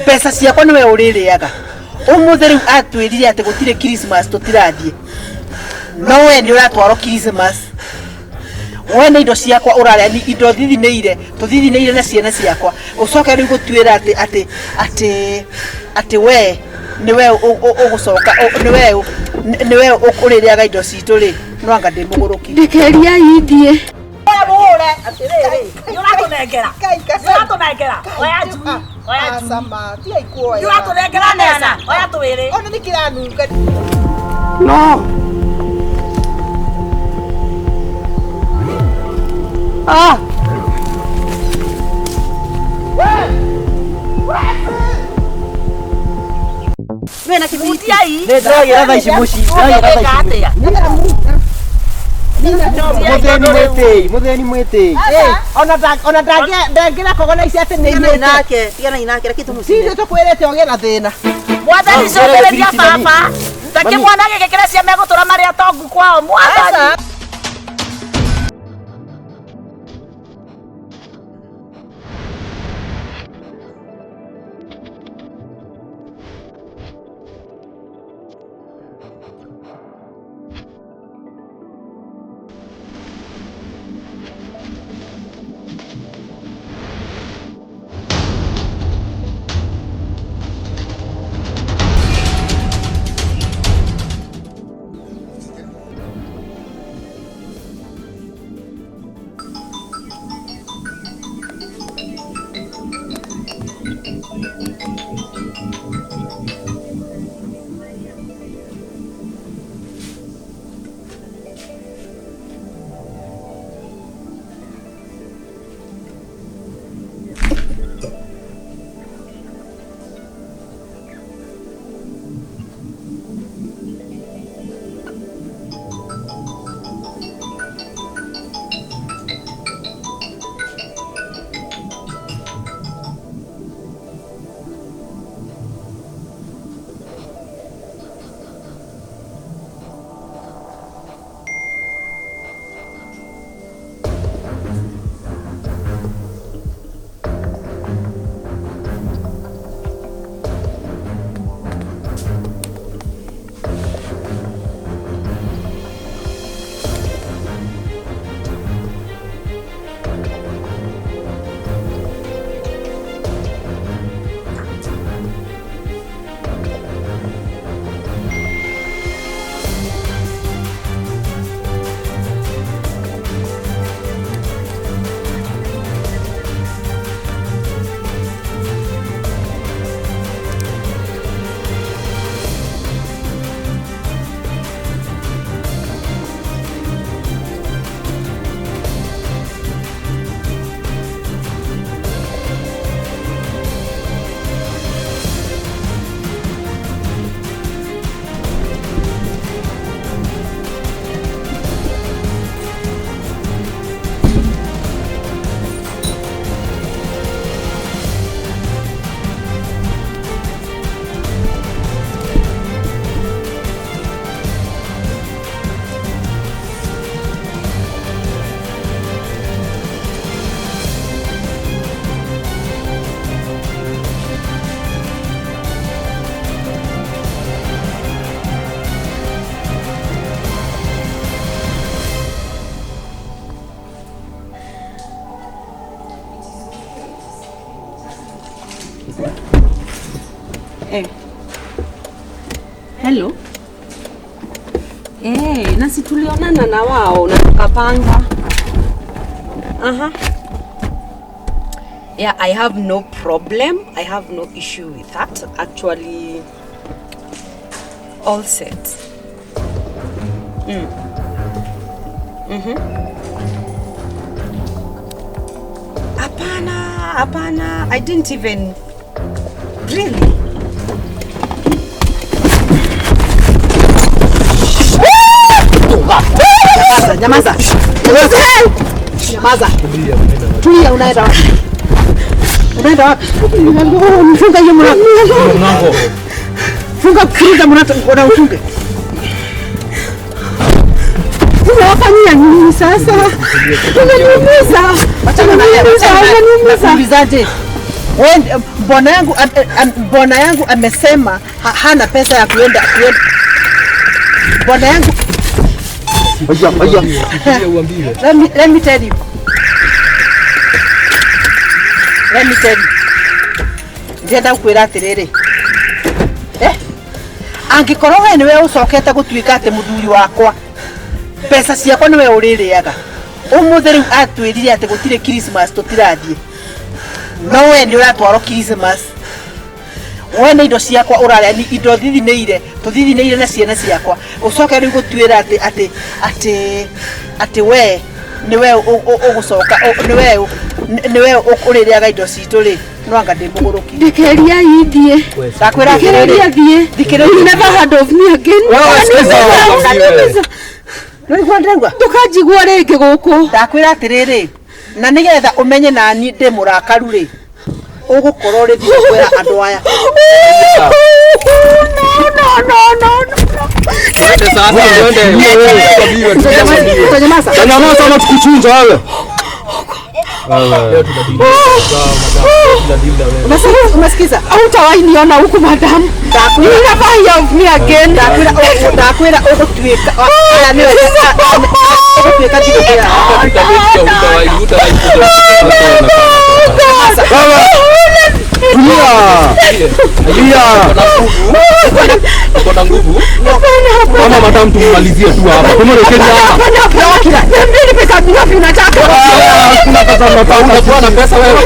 Mbeca ciakwa nĩwe ũrĩrĩaga. Ũmũthĩ rĩu atwĩrire atĩ gũtirĩ Christmas tũtirathiĩ. No we nĩ ũratwarwo Christmas. We nĩ indo ciakwa ũrarĩa, ni indo thithinĩire, tũthithinĩire na ciana ciakwa. Ũcoke rĩu gũtuĩra atĩ atĩ atĩ atĩ we nĩwe ũgũcoka nĩwe nĩwe ũrĩrĩaga indo citũ rĩ, no anga ndĩ mũgũrũki. Ndekeria ithiĩ. Mũhũre atĩrĩrĩ, nĩũratũnengera, nĩũratũnengera, oya njui, oya njui. Nĩũratũnengera mbeca, oya twĩrĩ. Ona nĩ kĩranunga. No. Ah. Wĩna kĩbiriti. Ndĩragĩra thaa ici mũciĩ, ndĩragĩra thaa ici mũciĩ. Mũthĩni mwĩtĩi, mũthĩni mwĩtĩi. Ona ona ndangĩra kogona ici atĩ nĩ Tiganai imĩte. nake, tiganai nake, reke tũmũcine. Tithuĩ tũkwĩrĩte ũgĩe na thĩna. Mwathani cokereria baba. Reke mwana gĩgĩkĩra cia megũtũra marĩ atongu kwao. Mwathani. Eh. Hello. Eh, na si tulionana na wao na tukapanga. Aha. Yeah, I have no problem. I have no issue with that. Actually, all set. Mm. Hapana, hapana. I didn't even really. Nyamaza, nyamaza. Nyamaza. Tulia, unaenda wapi? Unaenda wapi? Funga hiyo mlango. Mlango. Funga kuruza mlango na ufunge. Unawafanyia nini sasa? Unaniumiza. Wachana na yeye. Unaniumiza, unaniumiza. Nakuulizaje? Wewe Bwana yangu bwana yangu amesema hana pesa ya kuenda. Bwana yangu Haya. Let me tell you. Let me tell you. Ndĩrenda gũkwĩra atĩrĩrĩ. Angĩkorwo we nĩwe ũcokete gũtuĩka atĩ mũthuri wakwa, mbeca ciakwa nĩwe ũrĩrĩaga. Ũmũthĩ rĩu atwĩrire atĩ gũtirĩ Christmas tũtirathiĩ. No we nĩ ũratwarwo Christmas. We nĩ indo ciakwa ũrarĩa, ni indo thithinĩire, tũthithinĩire na ciana ciakwa. Ũcoke rĩu gũtuĩra atĩ we nĩwe ũgũcoka, nĩwe ũrĩrĩaga indo citũ rĩ, no anga ndĩ mũgũrũki. Ndekeria ithiĩ. Ndakwĩra atĩrĩrĩ. Ndekeria thiĩ. Thikĩrĩria. You never heard of me again. Wewe sikiza. Unaniumiza. Nĩwaigua ndĩraigua? Ndũkanjigua rĩngĩ gũkũ. Ndakwĩra atĩrĩrĩ, na nĩgetha ũmenye nani ndĩ mũrakaru rĩ, ũgũkorwo rĩthiĩ kwĩra andũ aya. No, no, no, no, no. Twende sasa, twende. Utanyamaza? Nyamaza ama tukuchinja wewe. Leo tunadili. Umesikiza? Hautawahi niona huku madam. You never hear of me again. Ndakwĩra ũgũtuĩka aya nĩwe ũgũtuĩka ndigũkwĩra. Tulia. Uko na nguvu. Kama madam tumalizie tu hapa. Tumrekebishe hapa. Hapana, niambie ni pesa ngapi unataka? Kuna pesa unataka. Unakuwa na pesa wewe?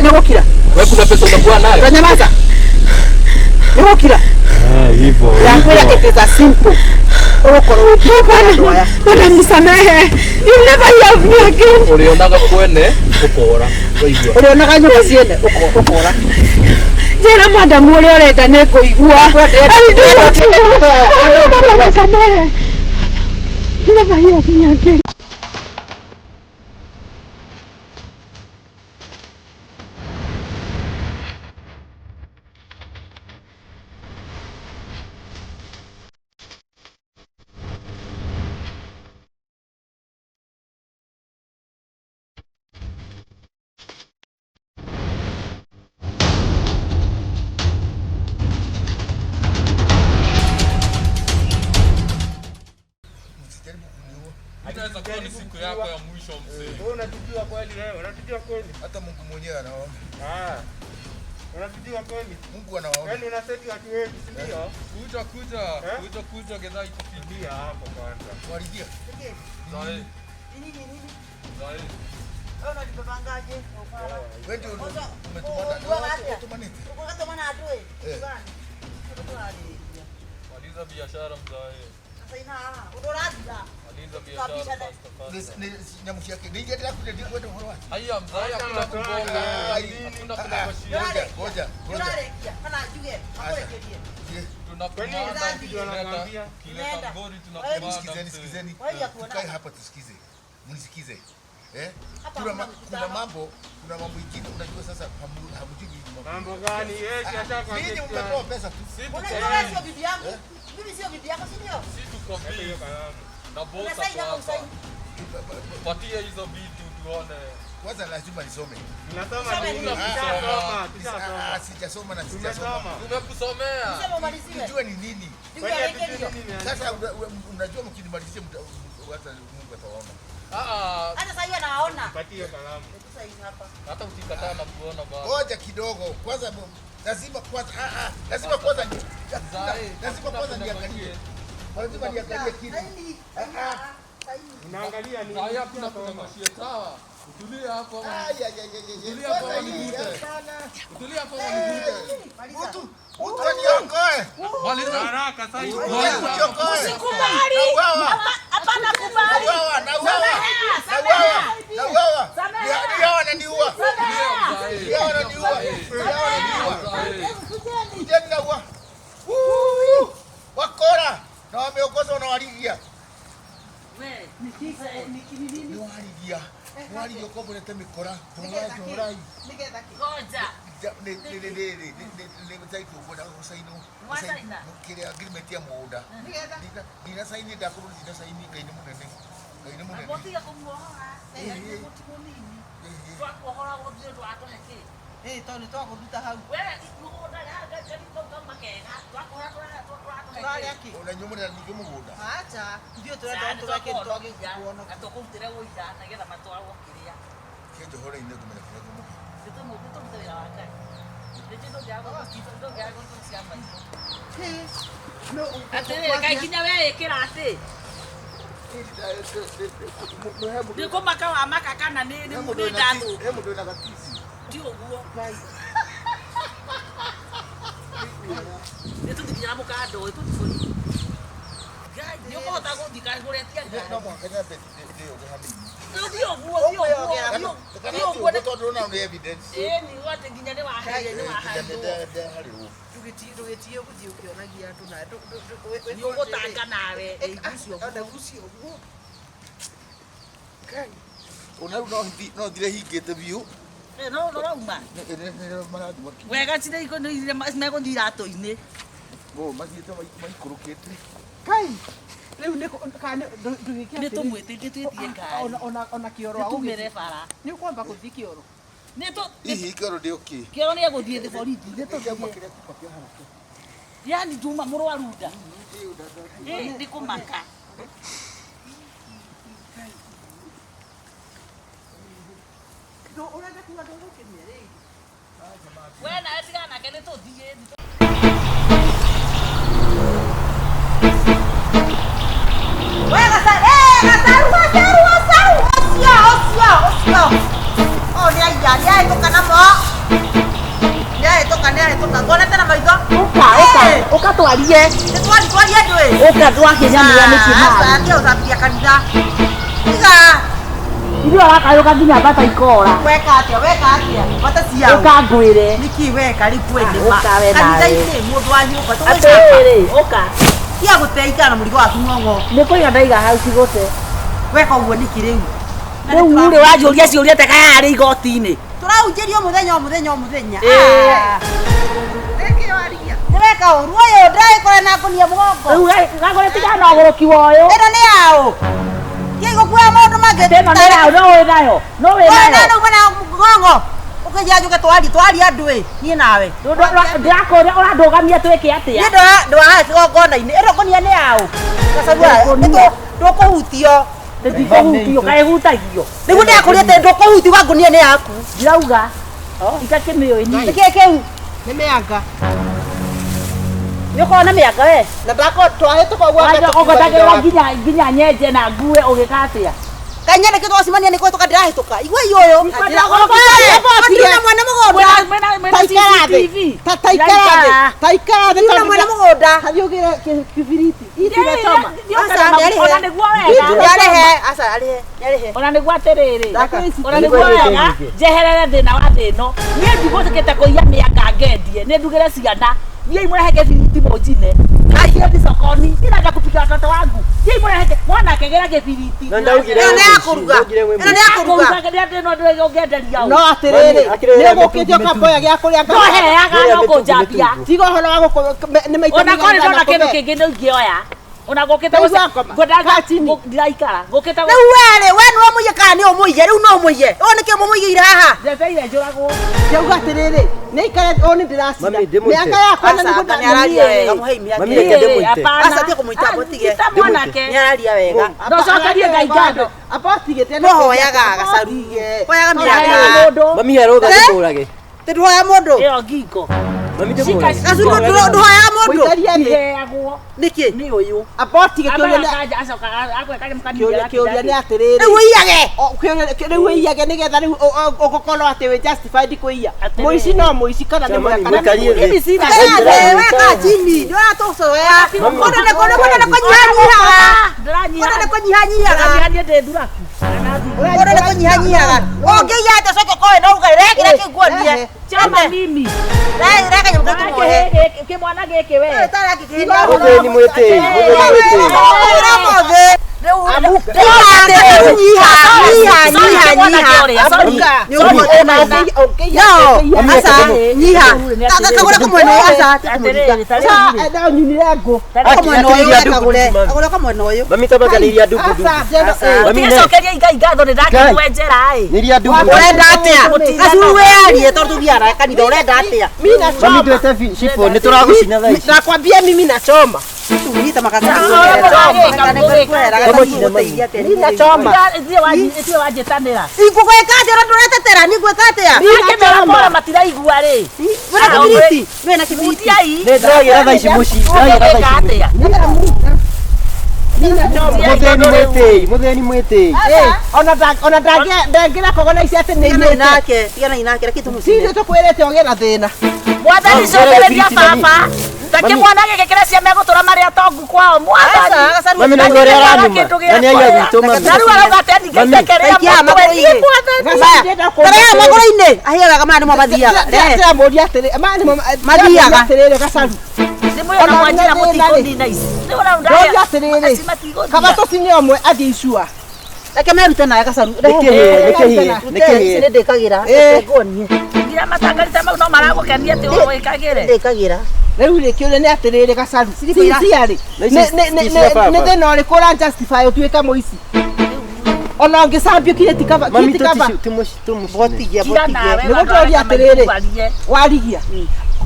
Nĩgũkira. Wewe kuna pesa unakuwa nayo? Utanyamaza? Nĩgũkira. Hivyo. Ndakwĩra it is a simple. Ũgũkorwo ũgĩtuĩka andũ aya. Madam nisamehe. You never hear of me again. Ulionaga kwene ukora. Waigua. Ũrĩonaga nyũmba ciene ũkora. Njĩra madam ũrĩa ũrenda nĩ ngũigua. I do what you want. Madam nisamehe. You never hear of me again. Inaweza kuwa ni siku yako ya mwisho mzee. Wewe unatujua kweli wewe? Unatujua kweli? Hata Mungu mwenyewe anaona. Ah. Unatujua kweli? Mungu anawaona. Yaani unaseti watu wengi, si ndio? Kuja kuja, kuja kuja gedha ikufikia hapo kwanza. Waligia. Zae. Nini? Zae. Wewe unalibebangaje? Wewe ndio umetumana. Utumanite. Ukatomana atwe. Maliza biashara mzae. Sasa ina udoraza. Maliza biashara fast. Ni nyamushi yake. Ni ndio kuja ndio kwenda horo. Haya mzae hakuna kubonga. Hakuna kunegotiate. Ngoja. Ngoja. Kana juge. Akorekerie. Tunakumanda. Kileta ngori tunakumanda. Sikizeni, sikizeni. Tukae hapa tusikize. Mnisikize. Kuna mambo, kuna mambo ingine unajua sasa hamjui mambo gani? Yeye hata ninyi mmetoa pesa tu. Unajua wewe sio bibi yangu. Mimi sio bibi yako, si ndio? Si tuko bibi. Na bosa hapa. Patia hizo vitu tuone. Kwanza lazima nisome. Unasoma nini? Tusoma, tusoma. Sijasoma na sijasoma. Tumekusomea. Sema umaliziwe. Tujue ni nini. Sasa unajua mkinimalizia hata Mungu atawaona. Hata sasa hivi anaona. Patie kalamu. Sasa hivi hapa. Hata ukikataa na kuona baba. Ngoja kidogo. Kwanza lazima kwanza lazima kwanza lazima kwanza niangalie. Lazima niangalie kitu. Unaangalia nini? Haya kuna kunegotiate sawa. Utulie hapo. Utulie hapo nikute. Utulie hapo nikute. Mtu mtu aniokoe. Maliza haraka sasa. Usikubali. Hapana kubali. Na uawa. Na uawa. Ni hawa wananiua. Ni hawa wananiua. Ni hawa wananiua. Kujeni na uawa. Wakora na wameokoza na waligia. Wewe ni waligia. Waligia kwa mbona mikora. Tunawaje horai. Ngoja. Ni zaidi ubona gusaino. Kile agreement ya muda. Ndina saini ndakorwo ndina saini Ngai nĩ mũnene. Ngai nĩ mũnene. Mũtiga kũmuohora. Ngai nĩ mũtigo nini. Twakuohora gũthiĩ ndwatũhe kĩ. Eh, to nĩ twakũruta hau. We mũgũnda kau makega twakũra Tũrarĩa kĩ? Ona inyuĩ mũrenda ningĩ mũgũnda. Acha, ithuĩ tũrenda tũreke twagĩkuona. Na tũkũrutĩre ũira nĩgetha matwarwo kĩrĩa. Kĩnjohore-inĩ ngũmenya kĩrĩa ngũmũhe. Nĩtũmũrute wĩra wa Ngai. Rĩngĩ ndũngĩaga gũtũcia maitho. Atĩrĩrĩ, kaĩ nginya we ĩkĩra atĩ nĩ kũmaka wa maka kana nĩ ndatũ. He mũndũ wĩna gatisi. Ti ũguo. Nĩ tũthiĩ nginya na mũkanda ũyũ tũthiĩ borithi. Ngai, nĩ ũkũhota gũthiĩ kũretia ngari. No mũhaka nyambe ndĩyoge hanini. Thiĩ ũguo, thiĩ ũguo, thiĩ ũguo. Tondũ na nĩ evidence. Ĩĩ, nĩ atĩ nginya nĩ waheire, nĩ wahairwo. Ndeharirwo. Ndũgĩtige gũthiĩ ũkĩonagia andũ na Nĩ ũgũtanga nawe, ĩgucio. Ona gucio ũguo. Ngai. Ona rĩu no thire hingĩte biũ. No ũrauma. Marathiĩ makinya. Wega cirĩ megũthiĩ iratũ-inĩ. Mathiĩte maikũrũkĩte. Ngai. Rĩu nĩ kana ndũgĩke Nĩ tũmwĩtĩtie twĩtie ngari. Ona kĩoro Nĩ tumĩre bara. Nĩ ũkwamba gũthiĩ kĩoro. Nĩ tũ Hihi kĩoro ndĩ okay. Kĩoro nĩ egũthiĩ thĩ borithi. Nĩ tũthiĩ. Yani nduma mũrwaru nda. Ĩ nĩ kũmaka. Ũrenda kuga ndũgũkĩmia rĩngĩ. We nawe tigana nake nĩ tũthiĩ. We gacaru gacaru gacaru ũcio ũcio ũcio. O nĩ aiya nĩ ahĩtũka namo. Nĩ ahĩtũka nĩ ahĩtũka nguonete na maitho. Ũka ũka ũka twarie. Nĩ twari twarie ndũĩ. Ũka twakĩnyanĩra nĩkĩ marĩ. Aca tiga gũthambia kanitha. Tiga. Ithuĩ ũrakayũka nginya mbata ikora. Weka atĩa weka atĩa mbata ciao. Ũka ngwĩre. Nĩkĩ weka rĩu kwĩ nĩma. Ũka we nawe. Kanitha-inĩ mũndũ wa nyũmba tũgwĩka. Atĩrĩrĩ ũka. Tiga gũte ikara na mũrigo waku ng'ong'o. Nĩ kũiga ndaiga hau cigũte. Weka ũguo nĩkĩ rĩu? Rĩu rĩ wanjũria ciũria ta kaya rĩ igoti-inĩ. Tũrahunjĩrio mũthenya o mũthenya o mũthenya. Rĩngĩ waria. Nĩ weka ũru ũyũ ndĩragĩkora na ngũnia mũgongo. Rĩu gagũre tigana na ũgũrũki wa ũyũ. Ĩno nĩ yaũ? Kĩ gũkuoya maũndũ mangĩ. Ĩno nĩ yaũ no wĩ nayo. No wĩ nayo. Wĩ nayo na mũgongo. Ũkĩnjĩra njũke twarie twarie andũ ĩ niĩ nawe. Ndĩrakũria ũrandũgamia twĩke atĩa? Niĩ ndwahaha kĩgongona-inĩ. Ĩno ngũnia nĩ yaũ? Gacagua ndũkũhutio. Ndikũhutio kaĩ hutagio. Nĩguo ndĩrakũria atĩ ndũkũhutio wa ngũnia nĩ yaku. Ndirauga. Itakĩmĩũĩ niĩ. Nĩkĩĩ kĩu? Nĩ mĩanga. Nĩ ũkoragwo na mĩanga we? Na ndako twahĩtũka ũguo ũgotagĩrĩra nginya nyenje na ngue ũgĩka atĩa? Kainya nĩkĩo twacemania nĩ kũhĩtũka ndĩrahĩtũka. Igua ũyũ. Ndĩrahĩtũka mwene mũgũnda. Taikara thĩ. Taikara thĩ. Taikara thĩ. Ndĩna mwene mũgũnda. Hathiĩ ũgĩre kĩbiriti. Itiracoma. Ona nĩguo wega. Nĩarĩhe. Aca arĩhe. Nĩarĩhe. Ona nĩguo atĩrĩrĩ. Ona nĩguo wega. Njeherere thĩna wa thĩ ĩno. Niĩ ndigũkĩte kũiya mĩanga ngendie. Nĩ ndugĩre ciana. Niĩ imũrehe kĩbiriti mũnjine. Thiĩ sokoni. Ndirenda kupika watoto wangu. Thiĩ imũrehe mwana akĩgĩra kĩbiriti. Na ndaugire Ĩno nĩ ya kũruga. Ĩno nĩ ya kũruga. Kũruga No atĩrĩrĩ, nĩ ũgũkĩte ũkamboya gĩa kũrĩa No heaga no kũnjambia. Tiga ũhoro wa gũkũ nĩ maita Ona korĩ ndona kĩndũ kĩngĩ nĩ ingĩoya. Ona ngũkĩte ndiraikara. Ngũkĩte Rĩu we rĩ, we nĩwe mũiye kana nĩ ũmũiye? Rĩu no ũmũiye. Ũũ nĩkĩo mũmũigĩire haha? Njetereire njũragwo. Ndauga atĩrĩrĩ, nĩ ikare ũũ nĩ ndĩracina. Mĩaka yakwa na nĩguo nĩararia wega, mũhei mĩaka. Mami reke ndĩmũite. Aca tiga kũmũita mũtige. Ita mwanake. Nĩararia wega. Ndũcokerie Ngai ngatho. Abotigĩte Mũhoyaga gacaru. Hoyaga mĩaka. Mami he rũtha ndĩmũrage. Tĩ ndũhoya mũndũ. Ĩyo ngingo. Mami ndĩmũrage. Gacaru ndũhoyaga mũndũ. Mũikarie thĩ. Iheagwo. Nĩkĩ? Nĩ ũyũ. Abotige kĩũria kĩũria nĩ atĩrĩrĩ. Rĩu ũiyage. Rĩu ũiyage nĩgetha rĩu ũgũkorwo atĩ wĩ justified kũiya. Mũici no mũici kana nĩ mwega kana nĩ mũici. Mimi sina. Ikara we kaa chini. Ndũratũcoya. Mũndũ nĩ kũnyihanyihaga. Mũndũ nĩ kũnyihanyihaga. Ndĩranyiha ndĩ thuraku. Mũndũ nĩ kũnyihanyihaga. Ũngĩiya atĩa ũcoke ũkoe no uge rehe kĩrĩa kĩu nguonie. Chama mimi. Rehe kanyamũ kau tũmuohe. Kĩmwana gĩkĩ we. Ũyũ tarangĩkĩhĩnia. Mũthĩni mwĩtĩi, mũthĩni mwĩtĩi. Ũmũthĩ. Rĩu Nakwambia mimi nachoma. Mutheni mwete. Ona ndangira kogona ici ati ni nake tigana inake reke tumucine. Ti tukwirete ogie na thina. Mwathani cokereria baba. Take mwana gĩkĩra cia megũtũra marĩ atongu kwao mwathani. Mami na ngore aranuma. Na nĩ aiya gwitũ mami. Na rĩu arauga atĩ ningĩtekerea mũtwe niĩ mwathani. Tarĩa magũrũ-inĩ ahiaga maya nĩmo mathiaga. Ndĩramũria atĩrĩ maya nĩmo mathiaga. Atĩrĩrĩ Gacaru. Ona mwanjira mũtikũnina ici. Ndoria atĩrĩrĩ kaba tũcine ũmwe athiĩ icua. Reke merute nawe Gacaru. Nĩkĩhĩe. Nĩ ndĩkagĩra. Reke nguonie. Ngira matangarita mau no maragũkenia atĩ wĩkagĩre. Ndĩkagĩra. Rĩu rĩ kĩũria nĩ atĩrĩrĩ Gacaru. Sincerely nĩ thĩna ũrĩkũ ũra justify ũtuĩke mũici? Ona ũngĩcambio kinya ti kaba. Mami Botigia botigia. Nĩguo ndĩroria atĩrĩrĩ warigia.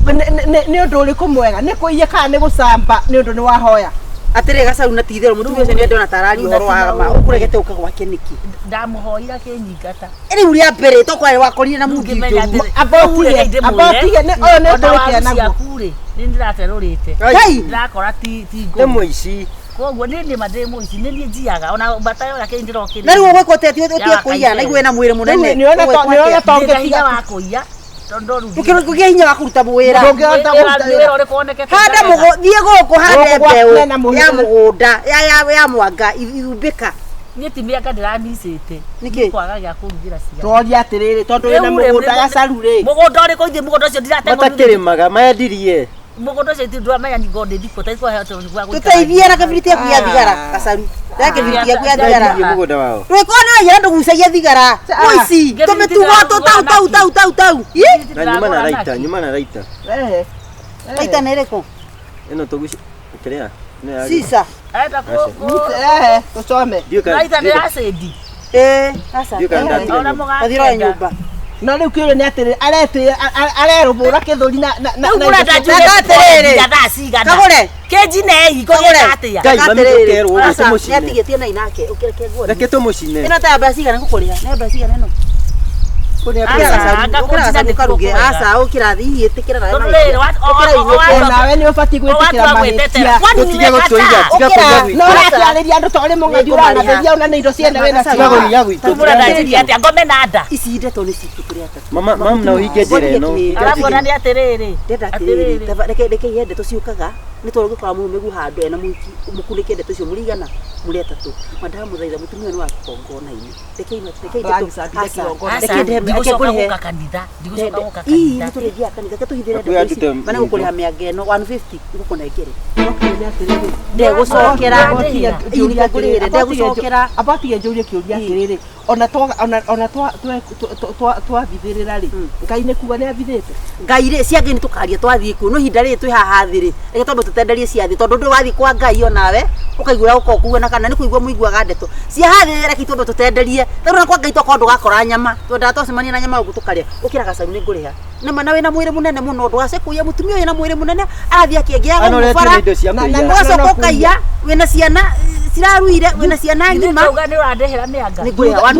Nĩ ũndũ ũrĩkũ mwega nĩ kũiya kana nĩ gũcamba nĩ ũndũ nĩ wahoya? Atĩrĩ Gacaru na ti itherũ mũtumia ũcio nĩendona ta araria ũhoro wa ma ũkũregete ũka gwake nĩkĩ? Ndamũhoira kĩnyingata. Rĩu rĩa mbere tokorwo wakorire na mũndũ njũru. Abotige nĩ ũyũ nĩ ũtũrĩkia naguo. Nĩ ndĩraterũrĩte. Ndĩrakora ti ngũ. Nĩ mũici. Koguo nĩ nĩ ndĩ mũici nĩ niĩ njiaga ona mbata yo yake ndĩrokĩrire. Na rĩu ũgwĩka atĩa ũtige kũiya na igue na mwĩrĩ mũnene. Nĩona hinya wa kũiya. Ndũkĩgĩa hinya wa kũruta wĩra. Handa thiĩ gũkũ hande mbeũ ya mũgũnda ya mwanga ithumbĩka. Niĩ ti mĩanga ndĩramicĩte. Nĩkĩ? Kwaga gĩa kũrugĩra ciana. Tworia atĩrĩrĩ tondũ wĩna mũgũnda Gacaru rĩ. Mũgũnda ũrĩkũ ithuĩ mũgũnda ũcio ndirategwo. Matakĩrĩmaga mendirie. Mũgũnda ũcio ithuĩ ndũramenya ngo ndĩ thikũ ta ikũheo gwa gũikara. Tũteithie na kĩbiriti yaku ya thigara Gacaru. Rehe kĩbiriti yaku ya thigara. Mũgũnda wao. Ndũgĩkorwo nĩ waiyara ndũgucagia thigara. Mũici tũmĩtugo tũtau tau tau tau tau. Na nyuma na raita, nyuma na raita. Raita nĩ ĩrĩkũ? Ĩno tũguci kĩrĩa? Sisa. Arenda tũcome. Raita nĩ acidi. Aca. Ona Ũthiĩ nyũmba. No rĩu kĩũria nĩ atĩrĩrĩ aretĩ arerũbũra kĩthũri na na Rĩu mũrenda njuge atĩrĩrĩ. thaa cigana? Kagũre. Kĩnjinei ngũgĩka atĩa? Ngai mami tũkerwo ũguo tũmũcine. Nĩatigĩtie na inake ũkĩreke nguonie. Reke tũmũcine. Ĩno ta ya mbeca cigana ngũkũrĩha? Nĩ ya mbeca cigana ĩno? Aca ũkĩra hihi ĩtĩkĩra nawe. Tondũ rĩrĩ nawe nĩ ũbatiĩ gwĩtĩkĩra mahĩtia. Tũtige gũtũiya, tiga kũiya gwitũ. No ũrakĩarĩria andũ ta ũrĩ mũng'athi ũranatheria ona nĩ indo ciene wĩna Tiga kũiya gwitũ. Rĩu mũrenda njĩke atĩa? Ngome na nda. Ici ndeto nĩ citũ tũrĩ atatũ. Mama mam na ũhinge njĩra ĩno. Aramuona nĩ atĩrĩrĩ. Ndenda atĩrĩrĩ reke reke ihe ndeto ciũkaga nĩ tondũ ũngĩkora mũrũme handũ ena mũhiki mũkunĩke ndeto icio mũrigana mũrĩ atatũ mandamũthaitha mũtumia nĩ wa kĩgongona-inĩ reke reke ndigũcoka gũka kanitha ndigũcoka gũka kanitha nĩ tũrĩthiaga kanitha reke tũhithĩre ndeto ici mana gũkũrĩha mĩanga ĩno 150 ngũkũnengere ndegũcokera ngũrĩhĩre ndegũcokera abatige njũrie kĩũria atĩrĩrĩ ona ona twabithĩrĩra rĩ Ngai nĩ kuga nĩ abithĩte Ngai rĩ cia Ngai nĩ tũkaria twathiĩ kuo no ihinda rĩrĩ twĩ haha thĩ rĩ reke twambe tũtenderie cia thĩ tondũ ndũ wathiĩ kwa Ngai onawe ũkaigua ũkorwo kuga na kana nĩ kũigua mũiguaga ndeto cia haha thĩ reke twambe tũtenderie tondũ na kwa Ngai twakorwo ndũgakora nyama twendaga twacemania na nyama ũguo tũkarĩa ũkĩra Gacaru nĩ ngũrĩha na mana wĩna mwĩrĩ mũnene mũno ndũgace kũiya mũtumia ũyũ na mwĩrĩ mũnene arathiĩ akĩengĩaga mũbara ũgacoka ũkaiya wĩna ciana ciraruire wĩna ciana ng'ima Nĩ nĩ ũrandehera mĩanga nĩ ngũrĩha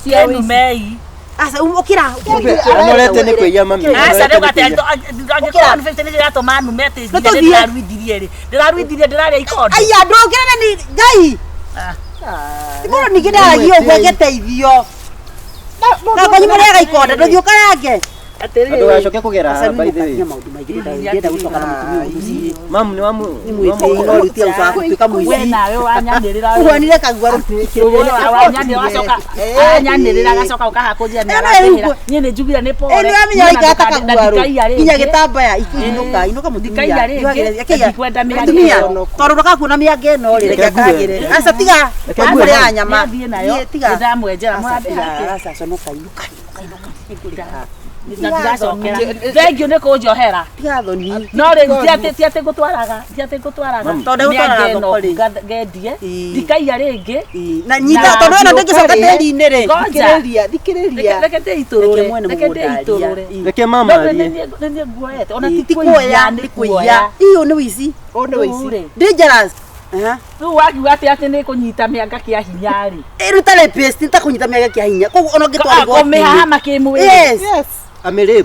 Kĩnumei Aca ũkĩra Anorete nĩ kũiya mami. Aca rĩu atĩ angĩkorwo 150 nĩ iratũma nume atĩ nginya ndĩraruithirie rĩ ndĩraruithirie ndĩrarĩa ikondo Aya ndũkĩra nĩ Ngai Mũndũ ningĩ ndaragia ũguo ngĩteithio na kwanyu mũrĩaga ikonde ndũthiĩ ũkarange Atĩrĩrĩ. Ndũgacoke kũgera haha by the way. Maũndũ maingĩ ndĩrenda gũcoka na mũtumia ũyũ mũciĩ. Mamu nĩ wamu. Nĩ mwĩtĩi no rĩu tiga gũcoka gũtuĩka We mũici. nawe wanyanĩrĩra. Ũhuanire kagua Wanyanĩrĩra wacoka. Anyanĩrĩra agacoka ũkaha kũnjĩra nĩ Ĩno arandĩhĩra. ĩrugwo. Niĩ nĩ njugire nĩ pole. Ĩ nĩ wamenya waikara ta kaguarũ. Ndikaiya rĩngĩ. Nginya gĩtambaya inũka inũka mũtumia. Ndikaiya rĩngĩ. Ndikwenda mĩanga Mũtumia ĩno. tondũ ndũgakuona mĩanga ĩno rĩ reke Reke ngue. akagĩre. Aca tiga. Reke ngue. Kũrĩa nyama. Nĩathiĩ nayo. Thiĩ, tiga. Nĩndamwenjera Aca mũrandĩha tiga, kĩ? aca conoka inũka inũka inũka. Nĩngũrĩha. Na ndigacokera. Thengiũ nĩ kũnjohera. Tiga thoni. No rĩu ti atĩ ti atĩ ngũtwaraga ti atĩ ngũtwaraga. Tondũ ndegũtwaraga Mĩanga ĩno thoko rĩ. ngendie. Ĩĩ. Ndikaiya rĩngĩ. Na nyita tondũ ĩno ndĩngĩcoka tĩri-inĩ rĩ. Ngoja. Thikĩrĩria, thikĩrĩria. Reke ndĩitũrũre. Reke mwene Reke mũgũnda arie. ndĩitũrũre. Reke mama No, arie. nĩ niĩ nguoete. Ona Ĩĩ, ti ti kũiya kuoya nĩ nĩ kũiya. kuoya. Iyo nĩ ũici. Ũyũ nĩ ũici. Rĩu-rĩ, Dangerous. Aha. Rĩu wakiuga atĩ atĩ nĩ kũnyita mĩanga kĩa hinya rĩ. Ĩruta rapist nĩ ta kũnyita mĩanga kĩa hinya. Koguo ona ũngĩtwara igoti-inĩ. Kũmĩhahama kĩmwĩrĩ. Yes. Yes. Amĩrape.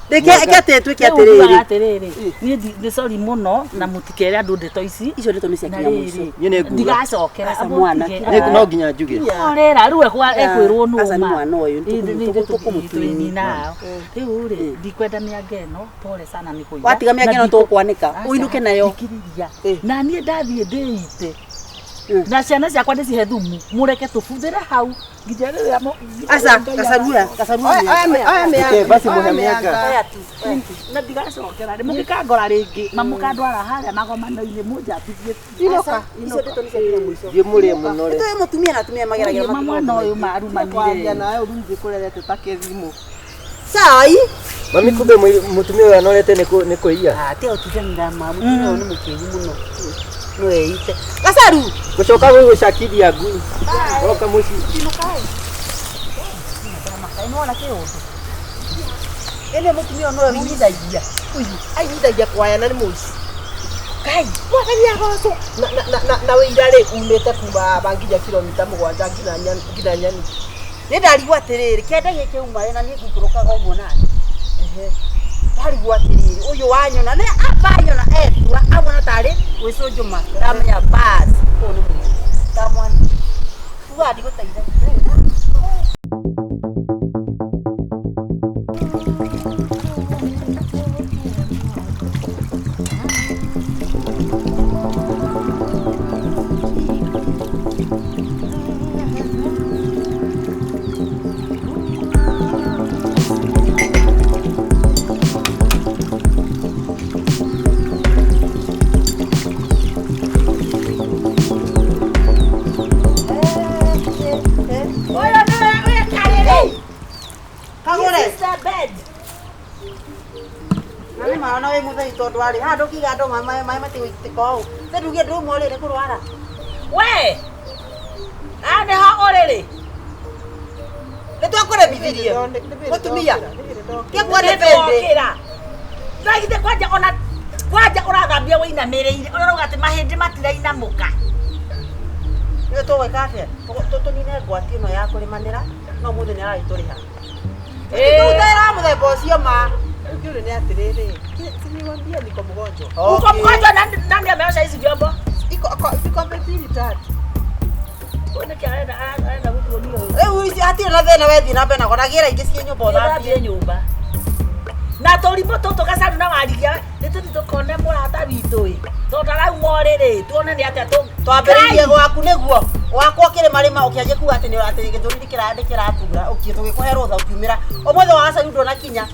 Reke reke atĩ twĩke Rĩu ngugaga atĩrĩrĩ. atĩrĩrĩ, niĩ nĩ sorry mũno na mũtikere andũ ndeto ici. Icio ndeto nĩ cia Na kinya mũico. rĩrĩ, Niĩ nĩ nguga. ndigacokera. Aca mwana, Nĩ- No nginya njuge. Orera rĩu ekwĩrwo nũ Aca nĩ ma. mwana ũyũ, Ĩ, tũkũmũtwini. nao. Rĩu rĩ, ndikwenda mĩanga ĩno, pole sana nĩ kũiya. Watiga mĩanga Na ĩno tũkwanĩka, Aca, ũinũke nayo. thikĩrĩria. Na niĩ ndathiĩ ndĩite. Mm. Na ciana ciakwa ndĩcihe thumu, mũreke tũbuthĩre hau nginya rĩrĩa Aca, gacarua, gacarua. Oya oya mĩanga. Reke basi Oya mũhe mĩanga. mĩanga. Na ndigacokera rĩ, mũngĩkangora rĩngĩ, mamũkandwara harĩa magomano-inĩ mũnjambithie. Inũka. Icio ndeto nĩ cia kinya mũico. Thiĩ mũrĩe mũno rĩ. Nĩ mũtumia na atumia mageragĩra Ma mwana ũyũ marumanire. Kwaria nawe ũrungi kũrerete ta kĩthimo. Cai. Mami kumbe mũtumia ũyũ anorete nĩ nĩ kũiya. Ah, tiga gũtindanĩra ma mũtumia ũyũ nĩ mũkĩgu mũno. No eite. Gacaru. Gũcoka gũgũcakithia ngui. Oka mũciĩ. Nĩwona kĩũndũ. Ĩno mũtumia ũyũ nowe ũinyithagia. Ũyũ ainyithagia kwaya na nĩ mũici. Ngai, mwathani agocwo. Na wĩira rĩ umĩte kuma ba nginya kilomita mũgwanja nginya nyani. Nĩ ndarigwo atĩrĩrĩ, kĩanda gĩkĩ uma rĩ na niĩ ngũikũrũkaga ũguo nani. Ndarigwo atĩrĩrĩ, ũyũ wanyona nĩ amba anyona etua amona tarĩ gwĩcũnjũma ndamenya bas ũyũ nĩ mũici. Ndamwana. Ugaga ndigũteithagia. Ũyũ nĩwe wĩkarĩrĩ. Kagũre. This is the bed. Na nĩ ma ona wĩ mũthei tondũ arĩ haha ndũkiuga andũ maĩ matigũitĩka ũũ. Nĩ ndugie ndũmwe rĩ nĩ kũrwara. We. Haha nĩho ũrĩrĩ. Nĩ twakũremithirie. Mũtumia. Kĩkuo nĩ bĩndĩ. Nĩndokĩra. Ndagithĩ kwanja ona kwanja ũrathambia wĩinamĩrĩire ũrauga atĩ mahĩndĩ matirainamũka. Nĩ tũgwĩka atĩa? Tũnine ngwati ĩno ya kũrĩmanĩra no mũthĩ nĩ aragĩtũrĩha. Ĩĩ. Tũgũtera mũthemba ũcio ma. Rĩu kĩũria nĩ atĩrĩrĩ, si niwaambia niko mgonjwa. Uko mgonjwa nani ameosha hizi vyombo? Iko vikombe mbili tatu. Huyu nĩkĩ arenda arenda gũtuonia ũyũ. Rĩu ici hatirĩ na thĩna wethiĩ na mbere na gũragĩra ingĩ ciĩ nyũmba ũthambie. Ũthambie nyũmba. Na tũrimũ tũtũ gacaru na warigia nĩ tũthiĩ tũkone mũrata witũ ĩ. Tondũ arauma ũrĩrĩ tuone nĩ atĩa tũ Twambĩrĩirie gwaku nĩguo wakwa ũkĩrĩmarĩma ũkĩanjia kuga atĩ nĩ atĩ gĩthũri nĩ kĩratura ũkiĩ tũgĩkũhe rũtha ũkiumĩra ũmũthĩ wa gacaru ndũnakinya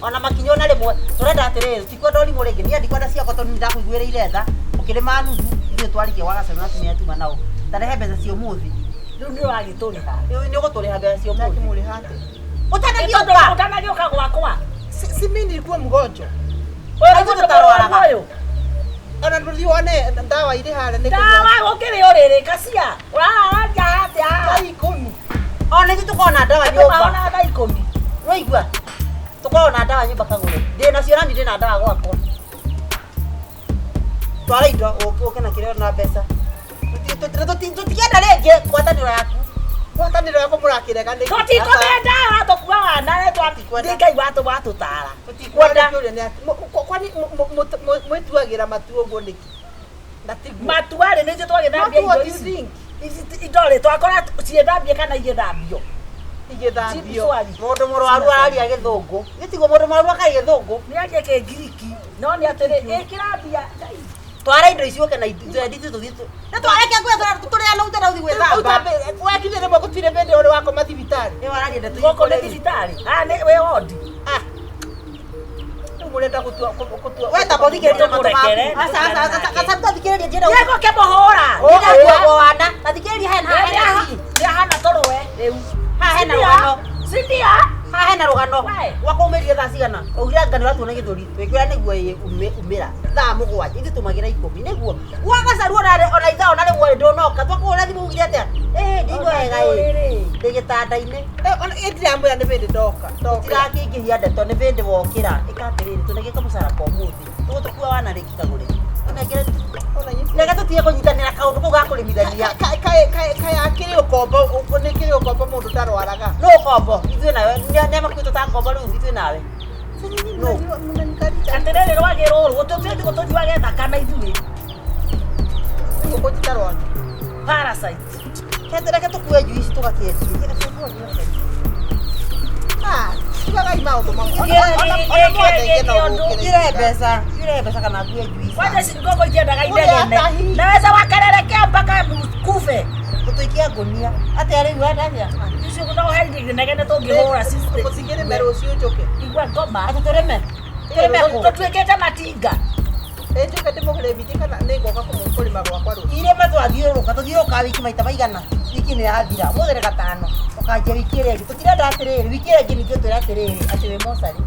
ona makinya ona rĩmwe tũrenda atĩrĩrĩ tũtikwenda ũrimũ rĩngĩ niĩ ndikwenda ciakwa tondũ nĩndakũiguĩrĩire tha ũkĩrĩma nuthu ithuĩ twarikie gwa gacaru na atumia tuma nao tarehe mbeca cia ũmũthĩ Rĩu nĩ ũragĩtũrĩha. nĩ ũgũtũrĩha mbeca cia ũmũthĩ Ndakĩmũrĩha atĩa? ũtanagĩũka Ũtanagĩũka gwakwa. Si mimi nilikuwa mgonjwa. Ũyũ nĩ Aithuĩ mũndũ tũtarwaraga. mũrwaru ũyũ. Ona ndũthiĩ wone ndawa irĩ harĩa nĩ Ndawa gũkĩrĩ ũrĩrĩ kacia. Ũraranja atĩa? thaa ikũmi. ona ithuĩ tũkoragwo na ndawa Andũ nyũmba mahonaga thaa ikũmi. Nĩwaigua? Tũkoragwo na ndawa nyũmba kagũre. Ndĩ nacio nani ndĩ na ndawa gwakwa. Twara indo ũke na kĩrĩa na mbeca. Tũtikenda rĩngĩ ngwatanĩro yaku. Ngwatanĩro yakwa mũrakĩrega nĩkĩ? Tũtikũmĩenda ũratũkua wana nĩ Ngai watũtara. Tũtikwenda. Kwani mwĩtuagĩra matua ũguo nĩkĩ? Na tiguo. Matua rĩ nĩ ithuĩ twagĩthambia Not indo what you ici. think. Ici indo rĩ twakora ciĩthambie kana igĩthambio. Igĩthambio. Mũndũ mũrwaru araria gĩthũngũ. Gĩtigwo mũndũ mũrwaru akaria gĩthũngũ. Nĩ arie kĩngiriki no nĩ atĩrĩ ĩkĩra mbia Ngai. Twara indo ici ũke na twendi tũthiĩ. Nĩ twareke ngũya tũrĩa na ũtenda ũthiĩ gwĩthamba. Wekinyire rĩmwe gũtirĩ hĩndĩ ũrĩ wakoma thibitarĩ. Nĩ wararia ndeto Gũkũ nĩ thibitarĩ. Ah nĩ wĩ wondi. Ah. Rĩu mũrenda gũtua gũtua. We tamba ũthikĩrĩrie matũ maku. Tũmũrekere. Aca aca aca aca tũthikĩrĩrie njĩra. Nĩ ngũkĩmũhũra. Ndĩra kuo wana. Tathikĩrĩria hena hena. Nĩ ahana tũrũwe rĩu. Haha hena rũgano. Si ndio? Haha hena rũgano. We. Wakũmĩrire thaa cigana? Ũgire anga nĩ ũratuona gĩthũri. Twĩkwĩra nĩguo umĩra. Thaa mũgwanja. Ithuĩ tũmagĩra ikũmi. Nĩguo. Wagacaru ona ithaa ona rĩmwe ndũnoka. Twakũhũra thimũ ugire atĩa? Ĩĩ ndĩigua wega ĩĩ. Ndĩ gĩtanda-inĩ. Ona ndiramwĩra nĩ hĩndĩ ndoka. Tũtirakĩingĩhia ndeto nĩ hĩndĩ wokĩra. Ĩka atĩrĩrĩ tũnenge kamũcara ka ũmũthĩ. Tũgũtũkua wana rĩngĩ kagũre. Tũnengere reke tũtige kũnyitanĩra kaũndũ kau ga kũrĩmithania. Kaĩ akĩrĩ ũkombo nĩ kĩrĩ ũkombo mũndũ ndarwaraga. Nũ ũkombo? Ithuĩ nawe nĩ makuĩtwo ta ngombo rĩu ithuĩ nawe. Nũ? Atĩrĩrĩ rwagĩ rũrũ tũthiĩ tũnyuage thakame ithuĩ. Ngũkũ ti rwagĩ. Parasite. Reke tũkue njuici tũgakĩendie. Reke tũkue njuici. Ah, tigagai maũndũ mamwe. Ona mwathengie no gũkĩrĩ. Yure mbeca, yure mbeca kana ngue njuici. Kwanza ngũkũ itiendaga inegene. Naweza wakererekea mpaka kufe. Tũtũikia ngũnia. Atĩa rĩu wenda atĩa? Icio no he inegene tũngĩhũra sister. Mũcingĩrĩme rũciũ njũke. Igua ngoma. Atĩ tũrĩme? Tũrĩme kũ? Tũtuĩkĩte matinga. Ĩ njoke ndĩmũrĩmithie kana nĩ ngoka kũrĩma gwakwa rũciũ. Irĩma twathiũrũrũka, tũthiũrũrũkaga wiki maita maigana. Wiki nĩ yathira. Ũmũthĩ nĩ gatano. Tũkanjia wiki ĩrĩa ĩngĩ. Tũtirenda atĩrĩrĩ, wiki ĩrĩa ĩngĩ ningĩ ũtwĩre atĩrĩrĩ, atĩ wĩ mocarĩ.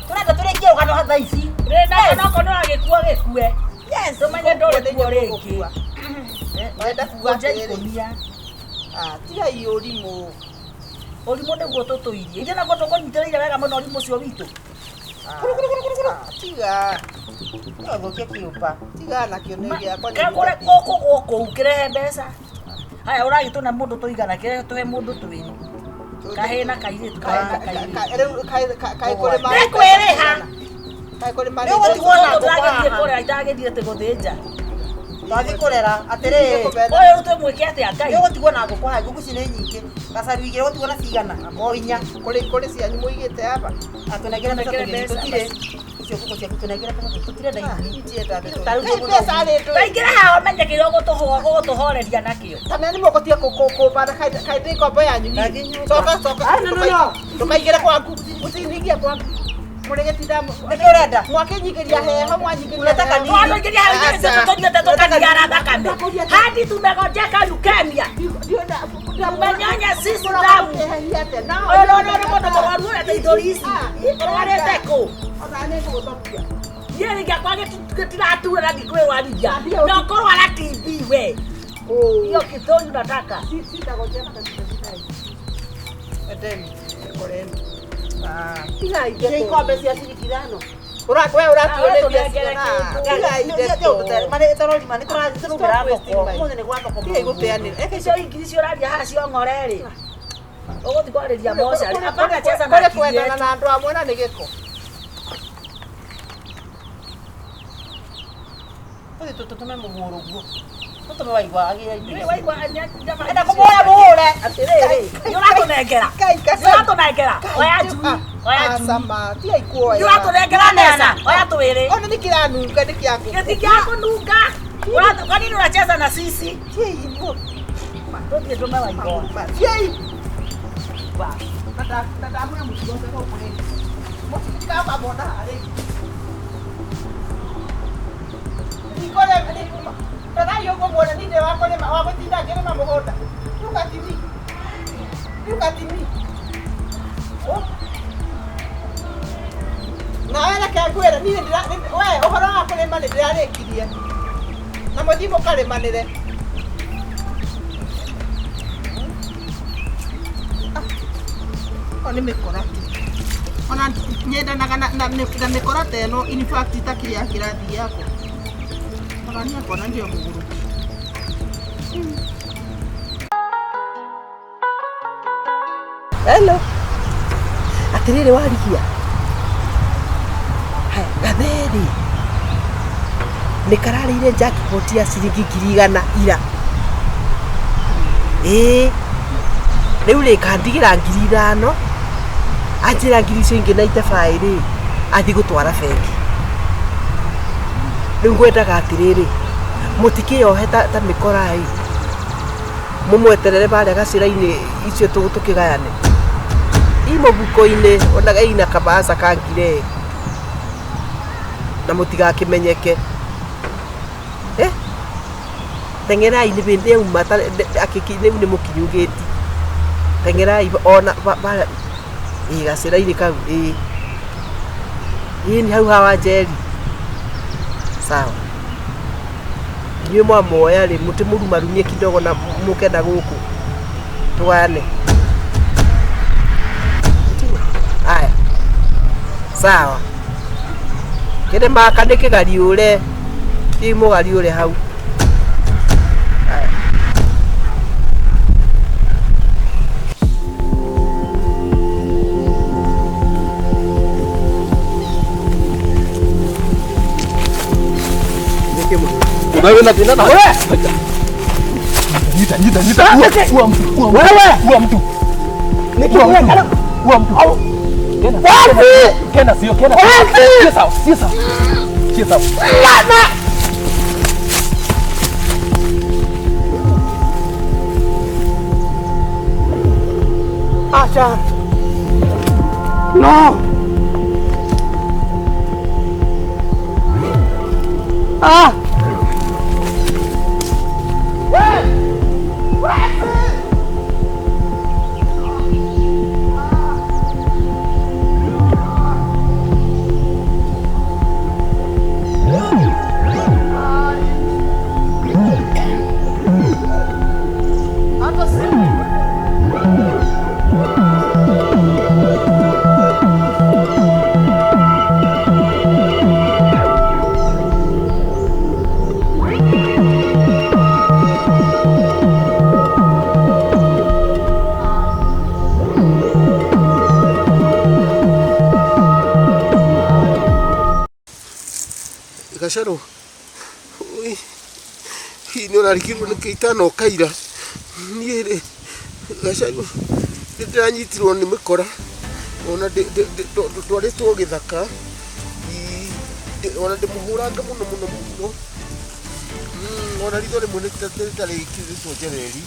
Tũrenda tũrĩkie rũgano thaa ici. Rĩ na okorwo no gĩkuo gĩkue. Yes. Tũmenye ndũrĩ kuo rĩngĩ. Ũrenda kuga Kũnja atĩrĩrĩ. ikũnia. Ah, tigai ũrimũ. Ũrimũ nĩguo tũtũirie. Ithuĩ naguo tũkũnyitĩrĩire wega mũno ũrimũ ũcio witũ. Ah, tiga. Ũthũkie kĩũmba. Tiga nakĩo nĩ gĩakwa. Kagũre gũkũ gũkũ kĩrehe mbeca. Haya ũragĩtũna mũndũ tũigana kĩrehe tũhe mũndũ twĩrĩ. Kahĩĩ na kairĩtu, kahĩĩ na kairĩtu. Rĩu kaĩ kũrĩma. Nĩ kwĩrĩha. Kaĩ kũrĩma. Nĩ ũgũtigwo na ngũkũ Ndagĩthiĩ haha. kũrera ndagĩthiĩte gũthĩnja. Twathiĩ kũrera atĩrĩrĩ. Ũyũ rĩu twĩmwĩke atĩa Ngai? Nĩ ũgũtigwo na ngũkũ haha, ngũkũ ici nĩ nyingĩ. Gacaru igĩrĩ ũgũtigwo na cigana? O inya. Kũrĩ cianyu mũigĩte aba. Atũnengere mbeca Tũnengere tũgĩthiĩ mbeca. tũtirĩ. Icio ngũkũ ciaku tũnengere mbeca tũtirenda ithuĩ. Itienda ndeto. Ta rĩu Kaĩ mbeca rĩ ndũĩ. Taingĩra haha ũmenye kĩrĩa ũgũtũhoreria nakĩo. Kana nĩ mũgũtiga kũmbana kaĩ ndĩ ngombo yanyu niĩ. Ndathiĩ nyũmba. Coka coka. Ah, no, no, no. Ndũkaingĩre kwaku. Mũtiningie kwaku. Mũrĩgĩtinda Nĩkĩ ũrenda? mwakĩnyingĩria heho mwanyingĩria Unataka heho. nini? Twathũingĩria hau ithuĩ tũnyuĩte tũkaniara thakame. Hadi tumegonjeka leukemia. Tumenyonya sisi damu. Ũyũ no nĩ mũndũ mũrwaru ũrĩa ta ithũri ici. Ũrwarĩte kũ? Niĩ rĩngĩ akwa gĩtiratura na ndikwĩrwarithia. Na ũkũrwara TB we. Hiyo kithũri unataka. Iria ikombe cia ciringi ithano. We ũratuo nĩ mbia Tũnengere cigana? kĩndũ. Tigai ndeto. Tũrorima nĩ tũrathiĩ tũraumĩra thoko. Ũmũthĩ nĩ gwa thoko. Tigai gũteanĩra. Icio ingiri icio ũraria haha cio ng'ore rĩ. Ũgũthiĩ kwarĩria mocarĩ. Hapana cheza na Kũrĩ akili kwendana yetu. na andũ amwe na nĩ gĩko. Tũthiĩ tũtũme mũhũrũ guo. Tũtũme waigua agĩre indo Nĩ ici. waigua Enda kũmũhũra mũhũre. Atĩrĩrĩ, nĩ ũratũnengera. Kai Nĩ gacaru. ũratũnengera. Oya njui, oya njui. Acama, tigai kuoya. Nĩ ũratũnengera mbeca. Oya twĩrĩ. Ona nĩ kĩranunga nĩ kĩa ngũkũ. Gĩtingĩakũnunga. Kwa nini unacheza na sisi? Tigai inyuĩ. Tũthiĩ tũme waigua. Tigai. Na ndamwĩra mũtigoce gũkũ rĩngĩ. Mũtikamamona haha rĩngĩ. Ndikũrĩma, rorai ũguo muone niĩ ndĩ wa kũrĩma, wa gũtinda ngĩrĩma mũgũnda. Look at me. Look at me. Oh. Nawe reke ngwĩre niĩ we ũhoro wa kũrĩma nĩ ndĩrarĩkirie. Na mũthiĩ mũkarĩmanĩre. O nĩ mĩkora tu. Ona nyendanaga na mĩkora ta ĩno in fact itakĩrĩ ya kĩrathi gĩakwa. Ona niĩ akona ndĩ o mũgũrũki. Hello. Atĩrĩrĩ warigia. Haya, gatheri. Nĩ kararĩire jackpot ya ciringi 100,000 ira. Ĩĩ. Rĩu rĩ kandigĩra 5,000 anjĩra ngiri icio ingĩ na itebaĩ rĩ athiĩ gũtwara bengi. Rĩu ngwendaga atĩrĩrĩ mũtikĩyohe ta mĩkora ĩ mũmweterere barĩa gacĩra-inĩ icio tũkĩgayane i mũbuko-inĩ onaga ina kabaca ka ngire na mũtigakĩmenyeke. Eh? Teng'erai nĩ bĩndĩ yauma rĩu nĩ mũkinyu gĩti. Teng'erai ona barĩa ĩ gacĩra-inĩ kau ĩ ĩ nĩ hau hawa Njeri. Sawa. Inyuĩ mwamoya rĩ mũtimũrumarumie kidogo na mũke na gũkũ tũgayane. Aya. Sawa. Kĩrĩ maka nĩ kĩgariũre. Thiĩ mũgariũre hau. Aya. Wewe na tena na wewe. Nyita nyita nyita. Ua mtu. Wewe. Ua mtu. Ua mtu. Kena. Kena sio kena. Sio sawa, sio sawa. Sio sawa. Acha. No. Ah. Gacaru hihi nĩ ũrarigirwo nĩ kĩitano ũkaira niĩ rĩ Gacaru nĩ ndĩranyitirwo nĩ mĩkora ona ndwarĩtwo gĩthaka ona ndĩmũhũranga mũno mũno mũno ona ritho rĩmwe rĩtarĩkĩrĩtwo njereri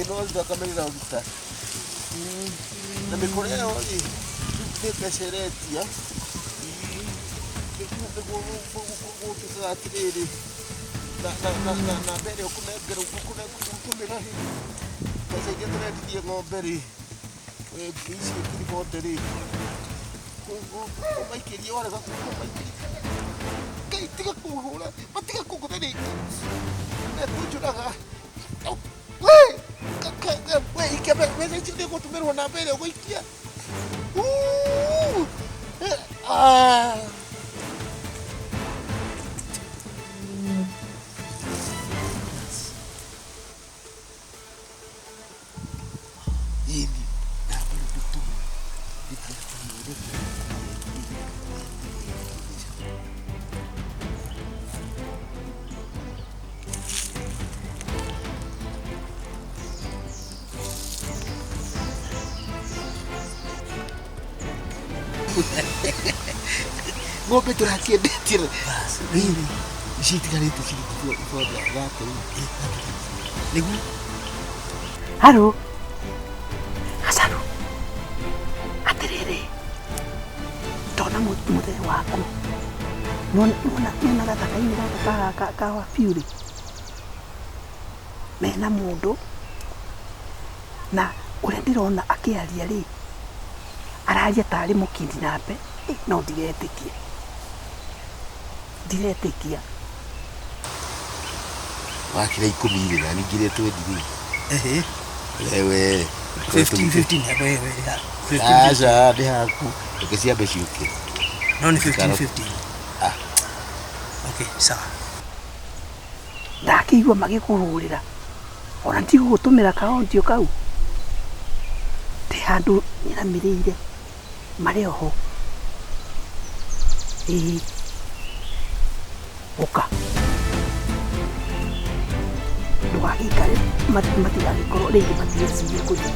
no thakame ĩraruta na mĩkora ĩyo rĩ nĩ mbeca ĩretia gũtuĩkaga atĩrĩrĩ na mbere ũkũnengera ũkũmĩra rĩ mbeca iria tũrendirie ng'ombe rĩ icio ngiri bote rĩ ũmaikĩrie warega kũmaikĩria Ngai tiga kũhũra matiga kũngũtha rĩngĩ mekũnjũraga we ikia mbeca icio nĩgũtũmĩrwo na mbere ũgũikia. Ng'ombe tũrakĩendetie rĩrĩ ici itigarĩte ciringi thate nĩguo. Haro Gacaru atĩrĩrĩ ndona mũthee waku nona gathaka-inĩ gaka ka wabiũ rĩ mena mũndũ na ũrĩa ndĩrona akĩaria rĩ araria tarĩ mũkindinape no ndiretĩkia ndiretĩkia. Wakĩra 10 rĩ na ningĩ 20 rĩ ewe 15 15 wewe aca nĩ haku reke ciambe ciũke no nĩ 15 15. Ah okay sawa. Ndakĩigua magĩkũhũrĩra ona ndigũgũtũmĩra kaondio kau ndĩ handũ nyiramĩrĩire marĩ oho ĩĩ ũka Ndũgagĩikare matigagĩkorwo rĩngĩ matigĩcirie kũthiĩ.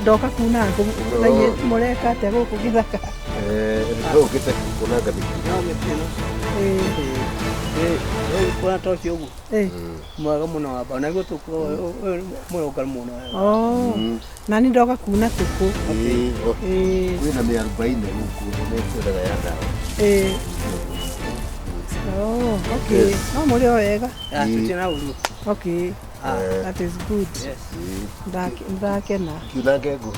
Ndoka kuna ngũ mũreka atĩa gũkũ gĩthaka? Ũkĩte kunanga mĩtĩ. Kuna ta ũcio ũguo mwega mũno wamba na guo tũkũrũngaru mũno. Na nĩ ndoka kuna tũkũ. Kwĩna mĩarubaine gũkũ nĩtwendaga ya ndawa. Okay. No mũrĩ o wega. Tũtirĩ na ũru. Okay. That is good. Ndakena. Kiunange ngũ.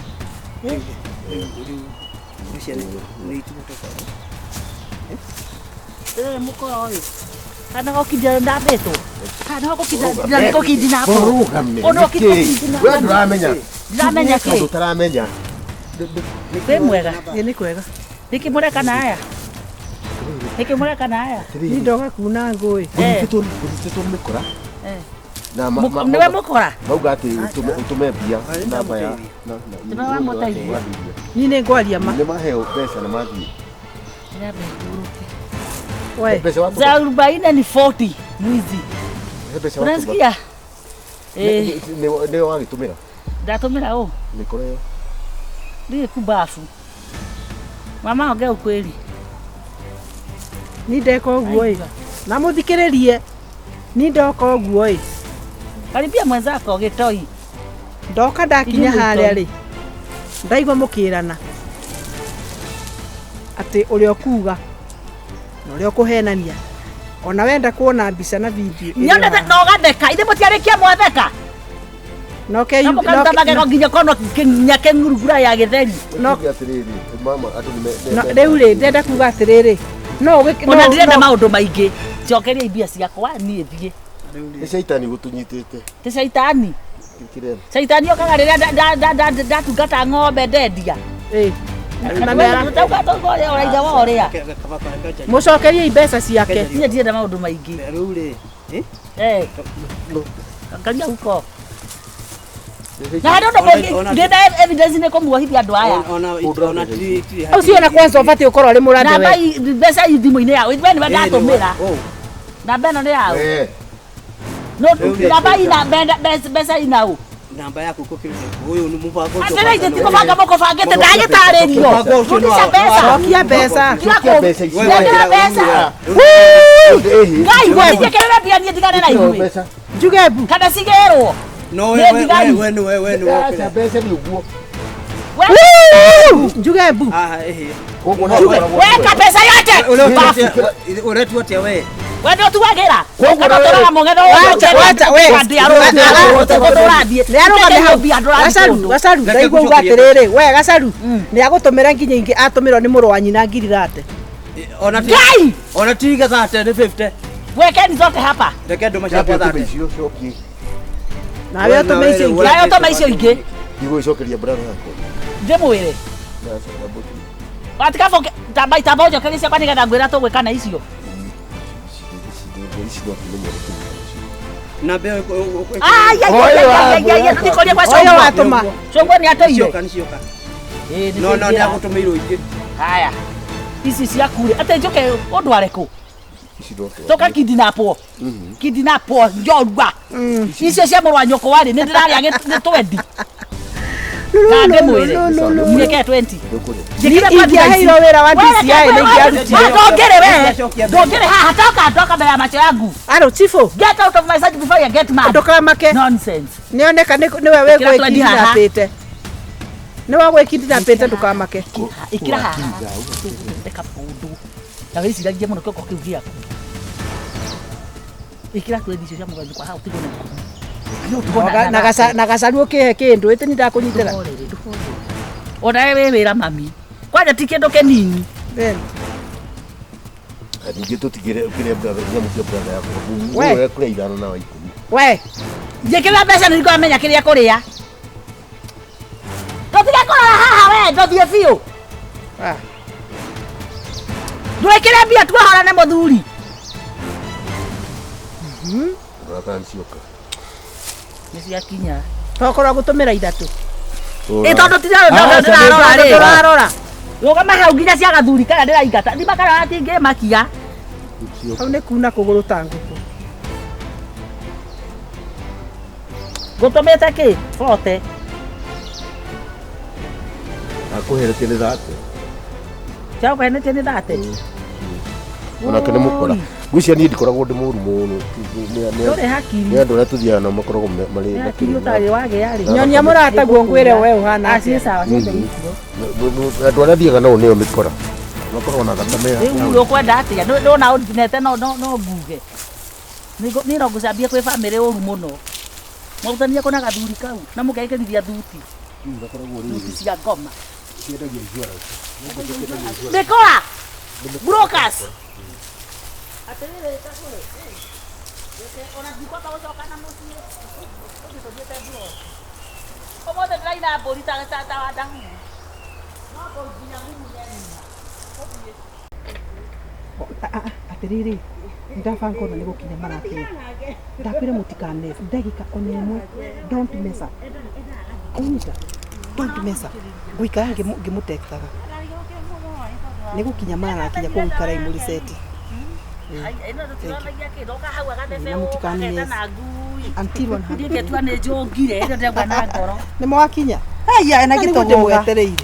Rĩrĩ mũkora ũyũ. Kana gũkindia ndambĩtwo. Kana gũkindia nĩgũkindi napo. Ona we ndũramenya. Ndiramenya kĩ? Ũndũ ũtaramenya. Kwĩ mwega. Ĩ nĩ kwega. Nĩkĩ mũreka na aya? Nĩkĩ mũreka na aya? Ni ndoka kuna ngũ ĩ. Ngũnyitĩtwo nĩ mĩkora. Nĩwe mũkora? Mauga atĩ ũtũme mbia namba ya Nĩwe wamũteithia. Niĩ nĩ ngwaria ma. Nĩ maheo mbeca na mathiĩ. Za arobaini ni 40 mwizi. Unasikia? Nĩwe wagĩtũmĩra? Ndatũmĩra ũ? Mĩkora ĩyo. Ndiĩ kubafu. Mama ongea ukweli. Ni ndeka ũguo ĩ. Na mũthikĩrĩrie. Ni ndoka ũguo ĩ. Karibia mwenzako gĩtoi. Ndoka ndakinya harĩa rĩ. Ndaigua mũkĩrana atĩ ũrĩa ũkuga na ũrĩa ũkũhenania ona wenda kuona mbica na video nyonete no gatheka ithe mũtiarĩkia mwatheka no ke no mũkaruta magego nginya kono nginya kĩng'urugura ya gĩtheri no atĩrĩrĩ mama andũ nĩ rĩu rĩ ndenda kuga atĩrĩrĩ no ona ndirenda maũndũ maingĩ njokeria mbia ciakwa niĩ thiĩ. Nĩ caitani gũtũnyitĩte. Ti caitani. Caitani okaga rĩrĩa ndatungata ng'ombe ndendia. Mũcokerie mbeca ciake. Niĩ ndirenda maũndũ maingĩ. Rĩu rĩ. Angalia huko. Na harĩ ũndũ mũngĩ ndĩna evidence nĩ kũmuohithia andũ aya. Ũcio ona kwanza ũbatiĩ gũkorwo ũrĩ mũrathe we. Namba mbeca i thimũ-inĩ yaũ we nĩwe ndatũmĩra. Namba ĩno nĩ yaũ. No namba ina mbeca ina ũ. Namba yaku kũkĩrĩte ũyũ nĩ mũbango ũcio. Atĩrĩ ithe ti mũbango mũkũbangĩte ndagĩtarĩrio. Rudisha mbeca. Cokia mbeca. Cokia mbeca. Ngai gwĩtĩkĩrĩra mbia niĩ ndigane na inyuĩ. Njuge mbu. Kana cigĩrwo. No we we we we we acha mbeca nĩ ũguo. Njuge mbu. Weka mbeca yote. Ũretua atĩa we? We nĩ ũtuagĩra. Kana ũtũraga mũng'etho Wacha we. Gacaru gacaru ndaigua uga atĩrĩrĩ we gacaru nĩ agũtũmĩra nginya ingĩ atũmĩrwo nĩ mũrũ wa nyina ngiri thate. Ona ti ona tiga thate nĩ 50. Wekeni zote hapa. Reke ndũma ciakwa thate. Icio cokie. Nawe ũtũme icio ingĩ. Nawe ũtũme icio ingĩ. Ndigũgĩcokeria brother yakwa. Ndĩmwĩre. Watikaboke tamba itamba ũnjokerie ciakwa nĩgetha ngwĩra tũgwĩka na icio. Na mbeo Ai ai ai ai ndikorie kwa Oyo watũma. Cũngwa nĩ atũire. Cioka nĩ cioka. No no nĩ agũtũmĩirwo ingĩ. Haya. Ici ciaku rĩ atĩ njũke ũndware kũ? Ici ndotwara. Toka kidnapwo. Kidnapwo njorua. Icio cia mũrũ wa nyũkwa rĩ nĩ ndĩrarĩa nĩ twendi. Na ndĩmwĩre. Njĩke 20. Ingĩaheirwo wĩra wa DCI nĩ ingĩarutire. Ndũngĩrĩ we. Ndũngĩrĩ haha toka ndoka mbere ya macho yangu. Aro chifu. Get out of my sight before you get mad. Ndũkamake. Nonsense. Nĩoneka nĩwe Ĩkĩra twendi haha. wĩgwĩkindinapĩte. Nĩwe wĩgwĩkindinapĩte ndũkamake. Ikira haha. Reka maũndũ. Na wĩciragie mũno kĩongo kĩu gĩaku. Ikira twendi icio cia mũrũ wa nyũkwa haha ũtigwo na ikũmi. Na gacaru ũkĩhe kĩndũ ĩtĩ nĩ ndakũnyitĩra. Ona we wĩ wĩra mami. Kwanja ti kĩndũ kĩnini. Ningĩ tũtigĩre kĩrĩa brother nyamũ cia brother yakwa. We. We kũrĩa ithano na wa ikũmi. We. Njĩkĩrĩra mbeca nĩ ngamenya kĩrĩa kũrĩa. Tũtige kũrora haha we ndũthiĩ biũ. Ndwĩkĩre mbia tuohorane mũthuri. Rora kana nĩcioka. Nĩ ciakinya. Tokorwo gũtũmĩra ithatũ. Ĩ tondũ ndĩrarora rĩ. Tũrarora. Rũgama hau nginya cia gathuri karĩa ndĩraingata. Thima karĩa gatingĩmakia. Hau nĩ kuna kũgũrũ ta ngũkũ. Ngũtũmĩte kĩ? Bote. Akũheretie nĩ thate. Ciakũhenetie nĩ thate. Onake nĩ mũkora. Ngwĩciria niĩ ndikoragwo ndĩ mũru mũno. Ndũrĩ hakiri. Nĩ andũ arĩa tũthiaga nao makoragwo marĩ Nĩ hakiri ũtarĩ wagĩa rĩ. Nyonia mũrataguo ngwĩre we ũhana Ah, ciĩ sawa ciothe icio. Andũ arĩa thiaga nao nĩo mĩkora. Makoragwo na thakame. Rĩu ũkwenda atĩa? Ndona ũnete no no no nguge. Niĩ no ngũcambie kwĩ bamĩrĩ ũru mũno. Mwarutania kũ na gathuri kau na mũkekĩrithia thuti. Thuti cia ngoma. Ciendagia insurance. Mĩkora! Brokers! Atĩrĩrĩ Kagũrũ, reke ona ndikwamba gũcoka na mũciĩ. Ũthiĩ tũthiĩte mburoko. Ũmũthĩ ndĩraina mbũri ta ta ta Wandahuhu. No nginya ngumunye nyina. Ũthiĩ. Atĩrĩrĩ, ndabanga ona nĩ gũkinya marakinya. Ndakwĩra mũtikamess ndagĩka ona ĩmwe. Don't mess up. Ũnyita? Don't mess up. Ngũikara ngĩmũtektaga. Nĩ gũkinya marakinya kũu ikarai mũriceti. Ĩno tũtiranagia kĩ ndoka hau agathece Na mũtikamess. ũgaketa na ngui. Until 100. Niĩ ngetua nĩ njũngire ĩrĩa ndĩraigua na ngoro. Nĩ mwakinya? Haya, na Na nĩguo gĩtũgũga. ndĩmwetereire.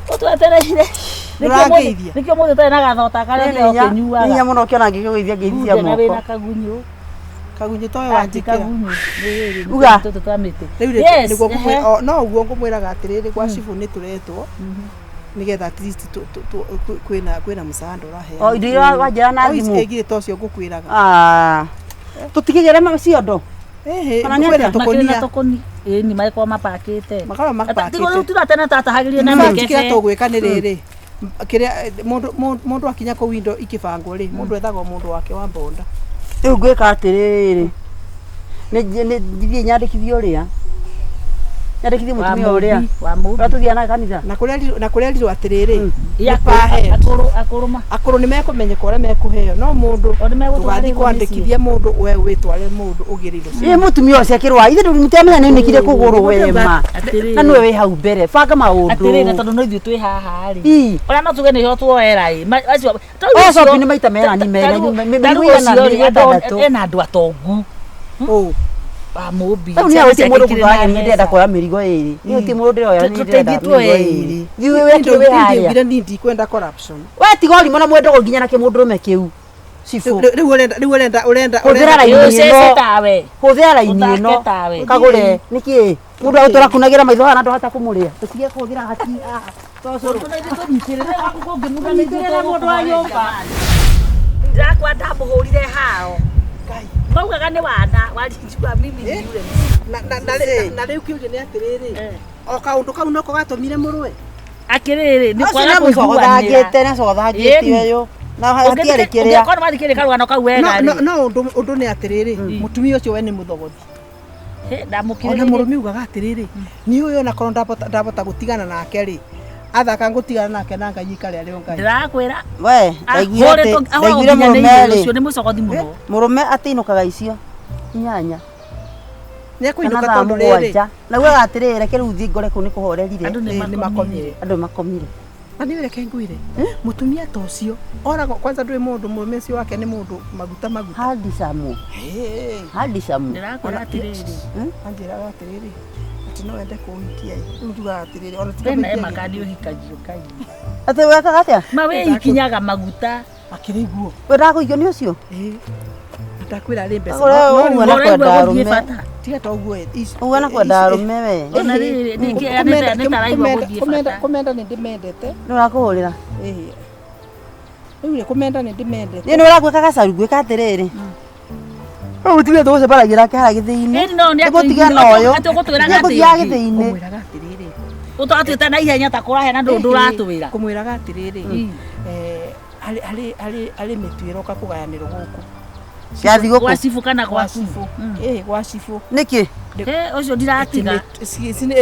Ũtwetereire. Ndũrangeithia. Nĩkĩo mũthĩ ũtarĩ na gathota karĩa ũkĩnyuaga. Hinya mũno ũkĩona ngĩkũgeithia ngeithia Ngunde na wĩna moko. kagunyũ. Kagunyũ toyo Ati wanjĩkĩra. kagunyũ. Nĩ Uga. tũtũ twa mĩtĩ. Rĩu Yes, nĩguo ehe. no ũguo ngũmwĩraga atĩrĩrĩ gwa cibũ nĩ tũretwo nĩgetha at least kwĩna kwĩna msaada ũraheana. O, indo iria wanjĩra na thimũ. Ĩngĩ ta ũcio ngũkwĩraga. Ah. Tũtikĩgere ciondo. Ĩhĩ, Kana nĩ kwĩna atĩa? Makĩrĩ na tũkũnia. tũkũni. Ĩĩ nĩ magĩkorwo mapakĩte. Makoragwo mapakĩte. Tigo rĩu tura tene tatahagĩria na In fact, mĩkebe. kĩrĩa tũgwĩka nĩ rĩrĩ kĩrĩa mũndũ akinya kũu indo ikĩbangwo rĩ mũndũ ethagwo mũndũ wake wa mbonda. Rĩu ngwĩka atĩrĩrĩ. Nĩ thiĩ nyandĩkithie ũrĩa. Nyandĩkithie mũtumia ũrĩa. Wa mũmbi. Ũrĩa tũthiaga nake kanitha. Na kũrĩa na kũrerirwo atĩrĩrĩ Ĩ, nĩ pahe akũrũ akũrũ ma. akũrũ nĩ mekũmenyeka ũrĩa mekũheo no mũndũ O nĩ megũtwarĩrwo ndũgathiĩ mĩciĩ. kwandĩkithia mũndũ we wĩtware mũndũ ũgĩre indo Ĩ mũtumia ũcio akĩrwara. Ithe mũtiramenya nĩ nĩkire kũgũrũ wema. Atĩrĩrĩ. Na nĩwe wĩ hau mbere. Banga maũndũ. Atĩrĩrĩ na tondũ no ithuĩ twĩ haha rĩ. Ĩ. Ona no tuge nĩho tuoera ĩ. Acio O shopping nĩ maita merani mena mĩrigo igana mĩrigo ĩtandatũ. ena andũ atongu. Ũ. Wa mũmbi. Rĩu nĩ gũtirĩ mũndũ ngũtwara niĩ ndĩrenda kuoya mĩrigo ĩrĩ. Niĩ gũtirĩ mũndũ ndĩroya niĩ ndĩrenda Tũteithie mĩrigo tuoe ĩrĩ. Thiĩ wĩ wĩ harĩa. Ndingĩugire niĩ ndikwenda corruption. We tiga ũrimũ na mwendo nginya na kĩmũndũrũme kĩu. Cibũ. Rĩu ũrenda rĩu ũrenda ũrenda Hũthĩra raini Ũcece ĩno. tawe. Hũthĩra raini Ũthake ĩno. tawe. Kagũre. Nĩkĩ? Mũndũ agũtũra kunagĩra maitho haha na ndũhota kũmũrĩa. Tũtige kũhũthĩra hati haha. Tũcũrũ. Tũnyitĩrĩre mũndũ wa nyũmba. Ndakwa ndamũhũrire hao. Maugaga nĩ wana warinjua mimi ni yule. Na rĩu kĩũria nĩ atĩrĩrĩ o kaũndũ kau noko gatũmire mũrũe. Akĩrĩrĩ nĩ Ũcio kwaga nĩ kũiguanĩra. mũcogothangĩte nĩ acogothangĩte ũyũ. Na hatiarĩ kĩrĩa. Ũngĩkorwo wathikĩrĩria karũgano kau wega No rĩ. no ũndũ ũndũ nĩ atĩrĩrĩ mũtumia ũcio we nĩ mũthogothi. Hĩ, ndamũkirĩrĩirie. Ona mũrũme ugaga atĩrĩrĩ niĩ ũyũ onakorwo ndabota gũtigana nake rĩ athaka ngũtigana nake na Ngai ikare arĩ o Ngai. Ndĩrakwĩra. We, ndaiguire atĩ ndaiguire mũrũme rĩ. Ũcio nĩ mũcogothi mũno. Mũrũme atĩinũkaga icio inyanya. Nĩ ekũinũka Kana thaa tondũ rĩrĩ mũgwanja. Na ugaga atĩrĩrĩ reke rĩu thiĩ ngore kũu nĩ kũhorerire. Andũ nĩ nĩ makomire. Andũ nĩ makomire. Na nĩ reke ngwĩre mũtumia ta ũcio oragwo kwanza ndũĩ mũndũ mũrũme ũcio wake nĩ mũndũ maguta maguta. Handsome. Handsome. Ndĩrakwĩra atĩrĩrĩ. Anjĩraga atĩrĩrĩ atĩ no wende kũhikia rĩu njugaga atĩrĩrĩ ona tiga Wena kũhikia makandi ũhikagio kaingĩ. Atĩ wekaga atĩa? Ma wĩikinyaga maguta. Akĩrĩ guo. We ndakũhikio nĩ ũcio? Ndakwĩra rĩ mbeca. Ũguo Ũraigua na kwenda gũthiĩ arũme. bata. Tiga ta ũguo Ũguo na kwenda arũme we. Ona rĩrĩ ningĩ nĩ taraigua gũthiĩ bata. Kũmenda nĩ ndĩmendete. Nĩ ũrakũhũrĩra. Rĩu rĩ kũmenda nĩ ndĩmendete. Niĩ nĩ ũragwĩka gacaru ngwĩka atĩrĩrĩ. Rĩu mũtumia tũgũcemanagia nake harĩa gĩthĩi-inĩ. Ĩni no nĩ Nĩngũtiga na ũyũ. atĩ ũgũtwĩraga Nĩngũthiaga atĩ gĩthĩi-inĩ. Kũmwĩraga atĩrĩrĩ. ũtwatwĩte na ihenya ta kũraheana ndũ ndũratwĩra. Kũmwĩraga atĩrĩrĩ. Harĩ mĩtu ĩroka kũgayanĩrwo gũkũ. Ya thigũkũ. Gwa cibũ kana Gwa gwaku. cibũ. Ĩĩ gwa cibũ. Nĩkĩ? Ũcio ndiratiga.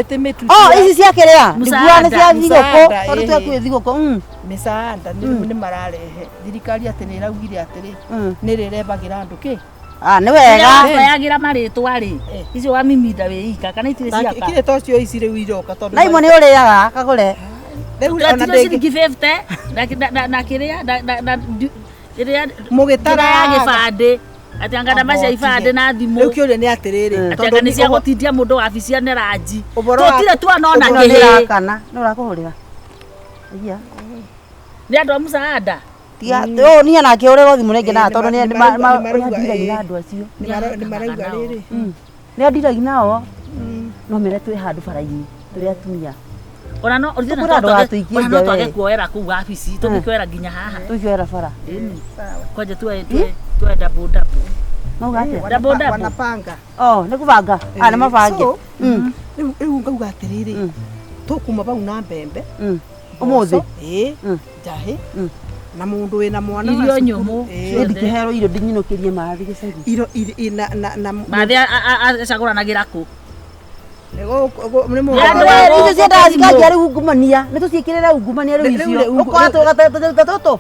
Ĩtĩ mĩtu. Oh, ici cia kĩrĩa? Ndiguaga nĩ cia thigũkũ. Msaada, Tondũ ĩhĩ. twĩ thigũkũ. Mĩcaada nĩ mararehe. Thirikari atĩ nĩ ĩraugire atĩrĩ nĩ rĩrembagĩra andũ kĩ? Ah, nĩ wega. Wayagĩra marĩtwa rĩ. Icio wa mimida wĩ ika kana itirĩ ciaka. Kĩrĩ ta ũcio ici rĩu iroka tondũ. Na imwe nĩ ũrĩaga kagũre. Rĩu ona Tũratirio ndĩngĩ. ciringi 50 na kĩrĩa na ĩrĩa Mũgĩtara ya gĩbandĩ. Atĩ anga namba cia ibandĩ na thimũ. Rĩu kĩũria nĩ atĩrĩrĩ. Atĩ anga nĩ cia gũtindia mũndũ wabici ya Neranji. Ũhoro wa- Tũtirĩ tuona ona Ĩno nĩ kĩhĩ. ĩrakana. Nĩ ũrakũhũrĩra. Iya. Nĩ andũ a msaada. Tiga ũyũ niĩ nake ũrĩrwo thimũ rĩngĩ na tondũ nĩ nĩ andiragia na andũ acio. Nĩ marauga rĩrĩ. Nĩ andiragia nao. No mere twĩ handũ bara-inĩ tũrĩ atumia. Ona no Tũkwĩra andũ atũikie ona no nja twage we. kuoera kũu wabici tũngĩkĩoera nginya haha. Tũikĩoera bara. Ĩni. Kwanja tuoe tuoe double double. Mauga atĩa? Double double. Wanapanga. Oh, nĩ kũbanga. Ah, nĩ mabange. So, rĩu ngauga atĩrĩrĩ tũkuma bau na mbembe. Ũmũthĩ. Ĩĩ. Njahĩ. Na mũndũ wĩna mwana wa Irio cukuru. nyũmũ. Ĩĩ. Ndingĩherwo irio ndinyinũkĩrie mathi gĩcagi. Irio na Mathĩ acagũranagĩra kũ? Nĩ mũndũ. Andũ a Icio gũkũ ciendaga kĩrimũ. cikanjia rĩu ungumania. Nĩ tũciĩkĩrĩre ungumania rĩu Rĩu icio. rĩ, Ũkora tũta tũtũ.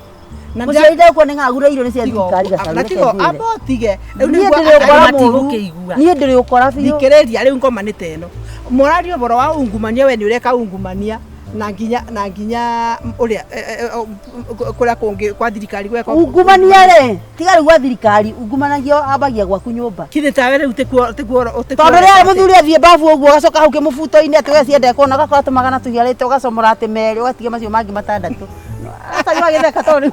Na Mũciari ndekuo nĩ ng'agura irio nĩ cia thirikari gacaru. Na tigo amba ũtige. Rĩu Niĩ nĩguo ndĩrĩ ũkora andũ mũru. matigũkĩigua. Niĩ ndĩrĩ ũkora biũ. Thikĩrĩria rĩu ngoma nĩ ta ĩno. Mũraria ũhoro wa ungumania we nĩ ũreka ungumania na nginya ũrĩa kũrĩa kũngĩ kwa thirikari gweka Ungumania rĩ tiga rĩu gwa thirikari ungumanagia ambagia gwaku nyũmba. Kithĩ tawe rĩu tikuo Tondũ rĩrĩa mũthuri athiĩ babu ũguo ũgacoka hau kĩmũbuto-inĩ atĩ we ciende kuona ũgakora tũmagana tũhiarĩte ũgacomora atĩ merĩ ũgatiga macio mangĩ matandatũ. Gacaru agĩtheka tondũ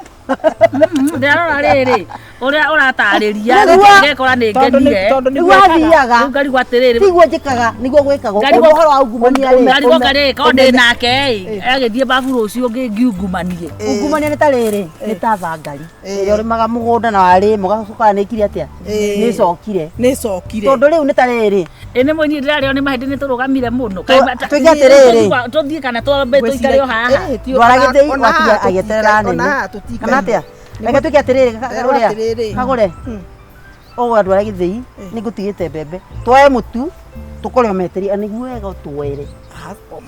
Ndĩrarora rĩrĩ ũrĩa ũratarĩria Nĩguo- ngekora nĩ ngenire. nĩguo athiaga. Rĩu ngarigwo atĩrĩrĩ. Tiguo njĩkaga nĩguo gwĩkagwo. Ngarigwo- Ũhoro wa ungumania rĩ. Ngarigwo karĩ korwo ndĩ nake ĩ agĩthiĩ babu rũciũ ngiungumanie. Ungumania nĩ ta rĩrĩ nĩ ta thangari ĩrĩa ũrĩmaga mũgũnda na warĩma ũgacoka nĩ ĩkire atĩa nĩ ĩcokire nĩ ĩcokire tondũ rĩu nĩ ta rĩrĩ Ĩ nĩ mũnyi ndĩrarĩo nĩ mahĩndĩ nĩ tũrũgamire mũno. Twĩke atĩrĩrĩ. Tũthiĩ kana twambe tũikare o haha. Ndwara gĩthĩi watiga agĩeterera nene kana atĩa reke twĩke atĩrĩrĩ Nderwo atĩrĩrĩ. kagũre ũgũga ndwara gĩthĩi nĩ ngũtigĩte mbembe twoe mũtu tũkore o meteria nĩguo wega ũtwoere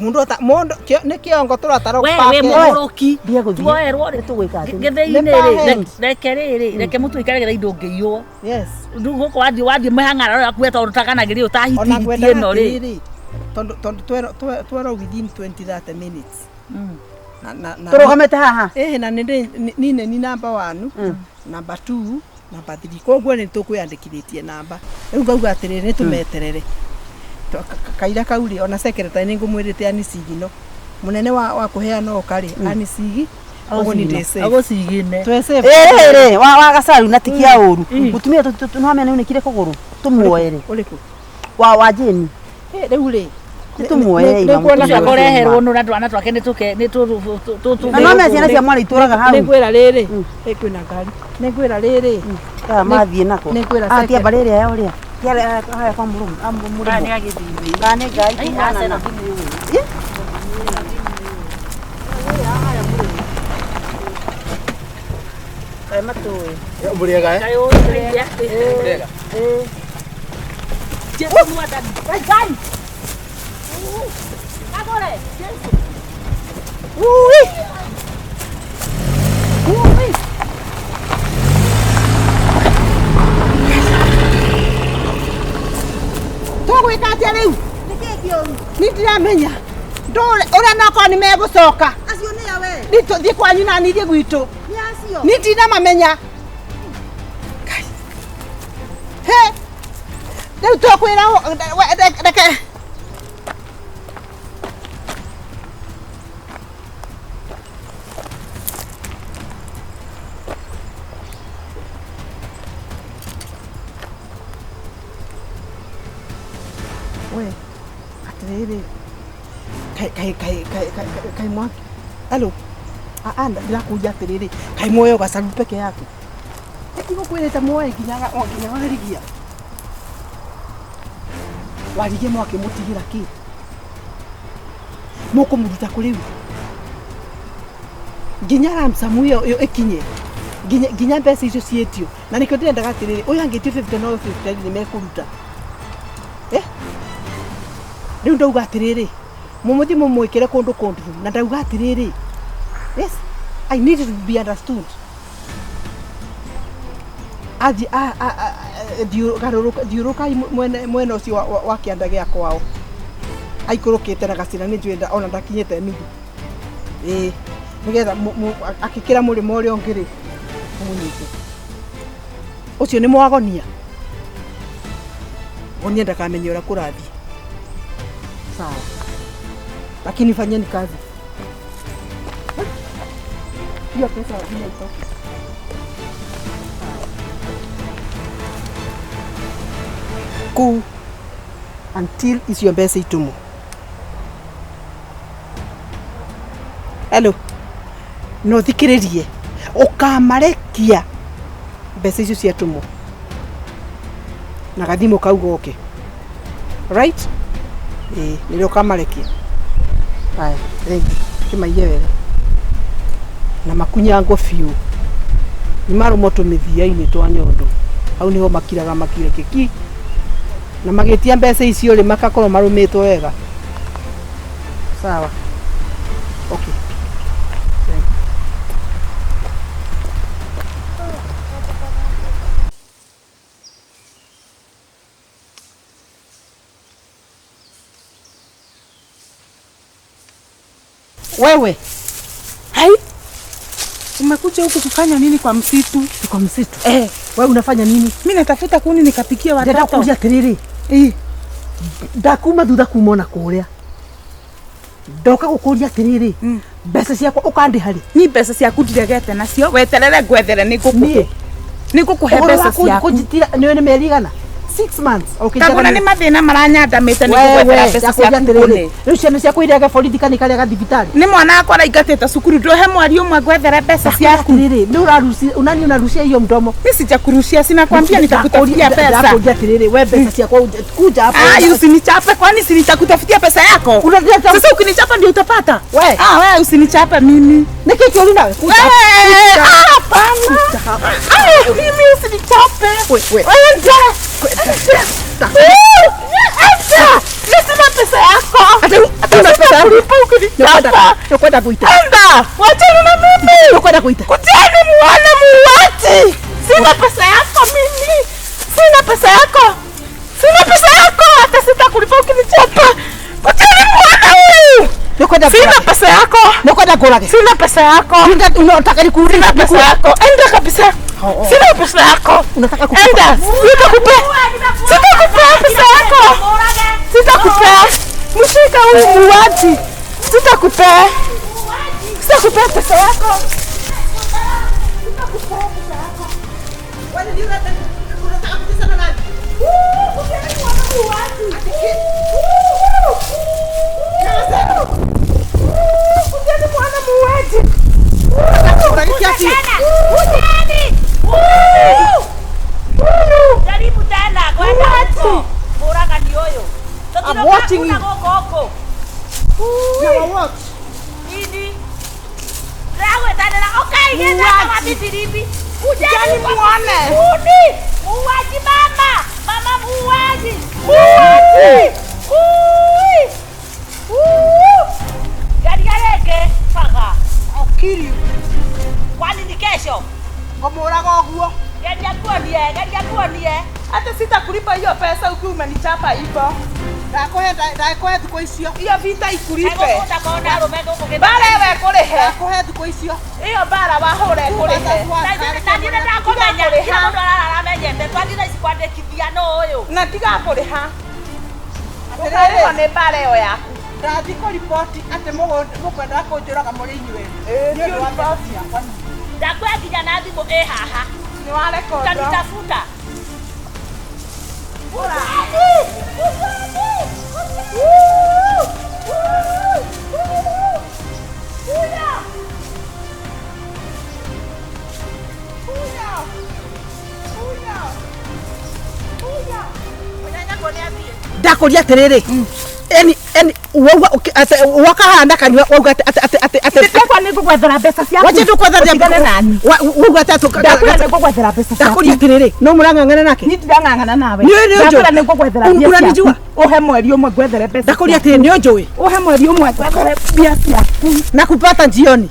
Mũndũ mũndũ nĩ kĩongo tũratara We wĩ mũgũrũki. Ndiye gũthiĩ. Tuoerwo rĩ. Tũgwĩka atĩ Gĩthĩi-inĩ Nĩ rĩ parent. reke rĩrĩ reke mũtu ũikare getha indo ũngĩiywo. Yes. Rĩu gũkũ wathiĩ mĩhang'ara yaku tondũ takanagĩrĩ Ona ũtahitihiti ngwendaga ĩno rĩ. atĩrĩrĩ tondũ twerwo within 20 30 minutes. Tũrũgamĩte haha Ĩhĩ na nĩ nĩ ni namba 1 namba 2 namba 3 koguo nĩ tũkwĩandĩkithĩtie namba rĩu ngauga atĩrĩrĩ nĩ tũmeterere kaira kau rĩ ona secretary nĩ ngũmwĩrĩte anicigino mũnene wa kũheana ũka rĩ anicigi ũguo nĩ ndĩ safe. Agũcigine. Twĩ safe. Ĩrĩ wa gacaru na tikia ũru mũtumia no amenya nĩ unĩkire kũgũrũ tũmuoere Ũrĩkũ? wa Jane Rĩu rĩ tũmuoere nĩ kuona Ũcio kũreherwo nũ na twana twake nĩ tũke nĩ tũ Na no menya ciana cia mwana itũraga hau. Nĩ ngwĩra rĩrĩ kwĩna ngari nĩ ngwĩra rĩrĩ Aya mathiĩ nako. Nĩ ngwĩra Ah, tia mbarĩ ĩrĩa ya ũrĩa. Tia haya kwa mũrũmũ. Kana nĩ agĩthiĩ. Kana nĩ ngari Ai, kumana aca na. ĩno ndimĩũĩ. Kaĩ matũĩ. Mũrĩega eh? Kaĩ ũĩ Mũrĩega. Jesu mwathani. Ngai Ngai. Kagore. Jesu. Ui. Ui. Tũgwĩka atĩa rĩu? Nĩ ndiramenya. Ndũre ũrĩa nokorwo nĩ megũcoka. Acio nĩ Atĩa we? Nĩ tũthiĩ kwanyu na niĩ thiĩ gwitũ. Nĩ acio. Niĩ ndinamamenya. Ngai. He. Rĩu tũkwĩra reke. We, atĩrĩrĩ. Kai kai kai kai kai kai mwaki. Hello. Ah, ndĩrakũria atĩrĩrĩ, kaĩ muoyo gacaru peke yake. Ndigũkwĩrĩte muoe nginya nginya warigia. Warigie mwakĩmũtigĩra kĩ? Mũkũmũruta kũ rĩu? Nginya ransom ĩyo ĩkinye. Nginya nginya mbeca icio ciĩtio. Na nĩkĩo ndĩrendaga atĩrĩrĩ, ũyũ angĩtio 50 na ũyũ 50 nĩ mekũruta. Eh? Rĩu ndauga atĩrĩrĩ, mũmũthiĩ mũmwĩkĩre kũndũ kũndũ na ndauga atĩrĩrĩ. Yes, I need to be understood. Athi thiũrũkai mwena ũcio wa kĩanda gĩa kwao. Aikũrũkĩte na gacĩra nĩ njũĩ ona ndakinyĩte nuthu. Ĩĩ, nĩgetha akĩkĩra mũrĩmo ũrĩa ũngĩ rĩ, mũmũnyite. Ũcio nĩ mwagonia. Gonia ndakamenye ũrĩa kũrathiĩ. Sawa. Lakini fanyeni kazi. Hiyo pesa lazima itoke. Kuu until icio mbeca itumwo. Hello. No thikĩrĩrie. Ũkamarekia mbeca icio ciatumwo. Na gathimũ kau goke. Right? Ĩĩ, nĩrĩo ũkamarekia. Haya, thank you. Kĩmaiye wega. Na makunyangwo biũ. Nĩ marũmwo tũmĩthia-inĩ twa nyondo. Hau nĩho makiraga makire kĩki. Na magĩtia mbeca icio rĩ makakorwo marũmĩtwo wega. Sawa. Okay. Thank you. Wewe. Hai. Umekuja huku kufanya nini kwa msitu? Kwa msitu? Eh, wewe unafanya nini? Mimi natafuta kuni nikapikia watoto. Ndĩrakuria atĩrĩrĩ. Eh. Ndakuma thutha kuma ona kũrĩa. Ndoka gũkũria atĩrĩrĩ. Mbeca ciakwa ũkandĩha rĩ? Ni mbeca ciaku ndiregete nacio, weterere ngwethere nĩ ngũkũhe mbeca ciaku. Kũnjitira nĩ mĩeri igana? 6 months. Kagũra nĩ mathĩna maranyandamĩte nĩ ngũgwethera mbeca ciaku kũnĩ. Rĩu ciana ciaku irege borithi kana ikarega thibitarĩ? Nĩ mwana wakwa araingatĩte cukuru, ndũhe mweri ũmwe ngwethere mbeca ciaku. Atĩrĩrĩ, nĩ ũrarucia, unani unarushia hiyo mdomo? Mimi sijakurushia, sina kwambia nitakutafutia pesa. Ndakuria atĩrĩrĩ, we mbeca ciakwa kuja hapo. Ah, usinichape, kwani si nitakutafutia pesa yako? Sasa ukinichapa ndio utapata. We. Ah, wewe usinichape mimi. Nĩ kĩĩ kĩũru nawe? Kuja. Hapana. Ah, mimi usinichape. We. Sina pesa yako. Una pesa yako. Ukwenda kuita. Enda, wachana na mimi. Ukwenda kuita. Kujeni muone muuaji. Sina pesa yako mimi. Sina pesa yako. Sina pesa yako. Hata sitakulipa ukinichapa. Kujeni muone huyu. Sina pesa yako. Nakwenda kurage. Sina pesa yako. Unataka nikuulize pesa yako. Enda kabisa. Sina pesa yako. Unataka kukupa. Enda. Sitakupa. Sitakupa pesa yako. Sitakupa. Mshika huyu muuaji. Sitakupa. Sitakupa pesa yako. Sitakupa pesa yako. Wewe ndio unataka kutesa na nani? Kujeni muone muuaji. Kujeni muone muuaji. Kujeni. Jaribu tena kwenda huko. Mũraga ni ũyũ. I'm watching you. You watch. Nini? Ndĩragwĩtanĩra ũkaigĩte kama mithiribi. Kujeni muone. Uni. Muuaji mama. Mama muuaji. Muuaji. Ui. Geria rĩngĩ baga. I'll kill you. Kwani ni kesho? Ngũmũraga ũguo. Geria kuonie, geria kuonie. Hata sitakulipa hiyo pesa ukiwa umenichapa hivyo. Ndakũhe ndakũhe thikũ icio. Iyo vita ikulipe. Ndakona arũme gũkũ Mbara ĩyo ĩkũrĩhe. Ndakũhe thikũ icio. Iyo mbara wahũra ĩkũrĩhe. Na ndirĩ ndakũmenya kila mũndũ ararara amenyete twathiĩ thaa ici kwandĩkithia nũ ũyũ. Na tiga kũrĩha. Ũkarĩhwo nĩ mbara ĩyo yaku. Ndathiĩ kũriboti atĩ mũkwendaga kũnjũraga mũrĩ inyuĩ. Nĩ ũndũ wa mbeca ciakwa. Ndakuoya nginya na thimũ ĩ haha. Nĩ warekondwo. Utanitafuta. Ndakũria atĩrĩrĩ eni eni wauga wakahana kanyua wauga atĩ atĩ atĩ atĩ Ndakwa nĩ ngũgwethera mbeca ciaku. Wache ndũkwethera Ũtigane nani. Wauga atĩ Ndakwĩra nĩ ngũgwethera mbeca ciaku. Ndakũria atĩrĩrĩ no mũrang'ang'ana nake. Niĩ ndirang'ang'ana nawe. Nĩ ũĩ nĩ ũnjũĩ. Ndakwĩra nĩ ngũgwethera mbia ciaku. Unanijua? Ũhe mweri ũmwe ngwethere mbeca. Ndakũria atĩrĩrĩ nĩ ũnjũĩ. Ũhe mweri ũmwe ngwethere mbia ciaku. Nakupata jioni.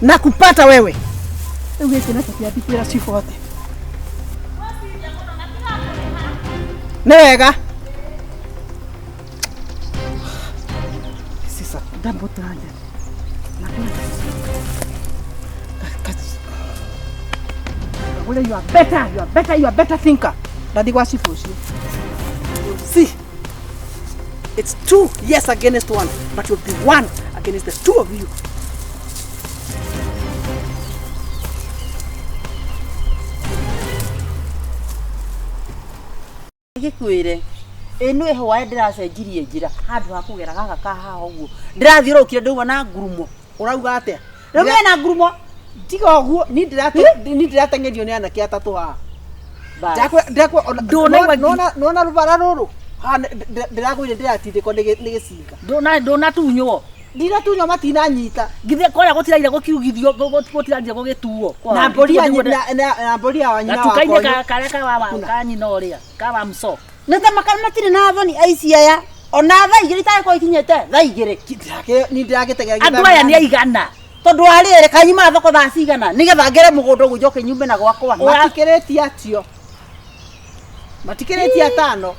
Nakupata wewe. Rĩu gĩkĩ nakĩo kĩambi kwĩra cibũ atĩ. Nĩ wega. This is a double tragedy. You are better, you are better, you are better thinker. Ndathi gwa cibũ ũcio. See, it's 2 yes against 1, but you'll be 1 against the 2 of you. Gĩkwĩre ĩno ĩho wae ndĩracenjirie njĩra handũ ha kũgera gaka ka haha ũguo ndĩrathiũrũrũkire ndauma na ngurumo. Ũrauga atĩa? Rĩu mena ngurumo. Tiga ũguo ni ndĩrateng'erio nĩ anake atatũ haha. Nona rũbara rũrũ haha ndĩragũire ndĩratindĩkwo nĩ gĩcinga. Ndũnatunywo. Ndinatunywo matinanyita. Githĩ kũrĩa gũtiraire gũkiugithio gũtiraire gũgĩtuo. Na mbũri ya na mbũri ya nyina wakwa. Gatuka-inĩ karĩa ka ka nyina ũrĩa ka wa mso. Nĩ ta matirĩ na thoni aici aya. Ona thaa igĩrĩ itagĩkorwo ikinyĩte thaa igĩrĩ. Ni ndĩragĩteng'era. Andũ aya nĩ aigana. Tondũ wa rĩrĩ kanyuma thoko thaa cigana nĩgetha ngere mũgũnda ũguo njoke nyume na gwakwa. Matikĩrĩtie atio. Matikĩrĩtie atano.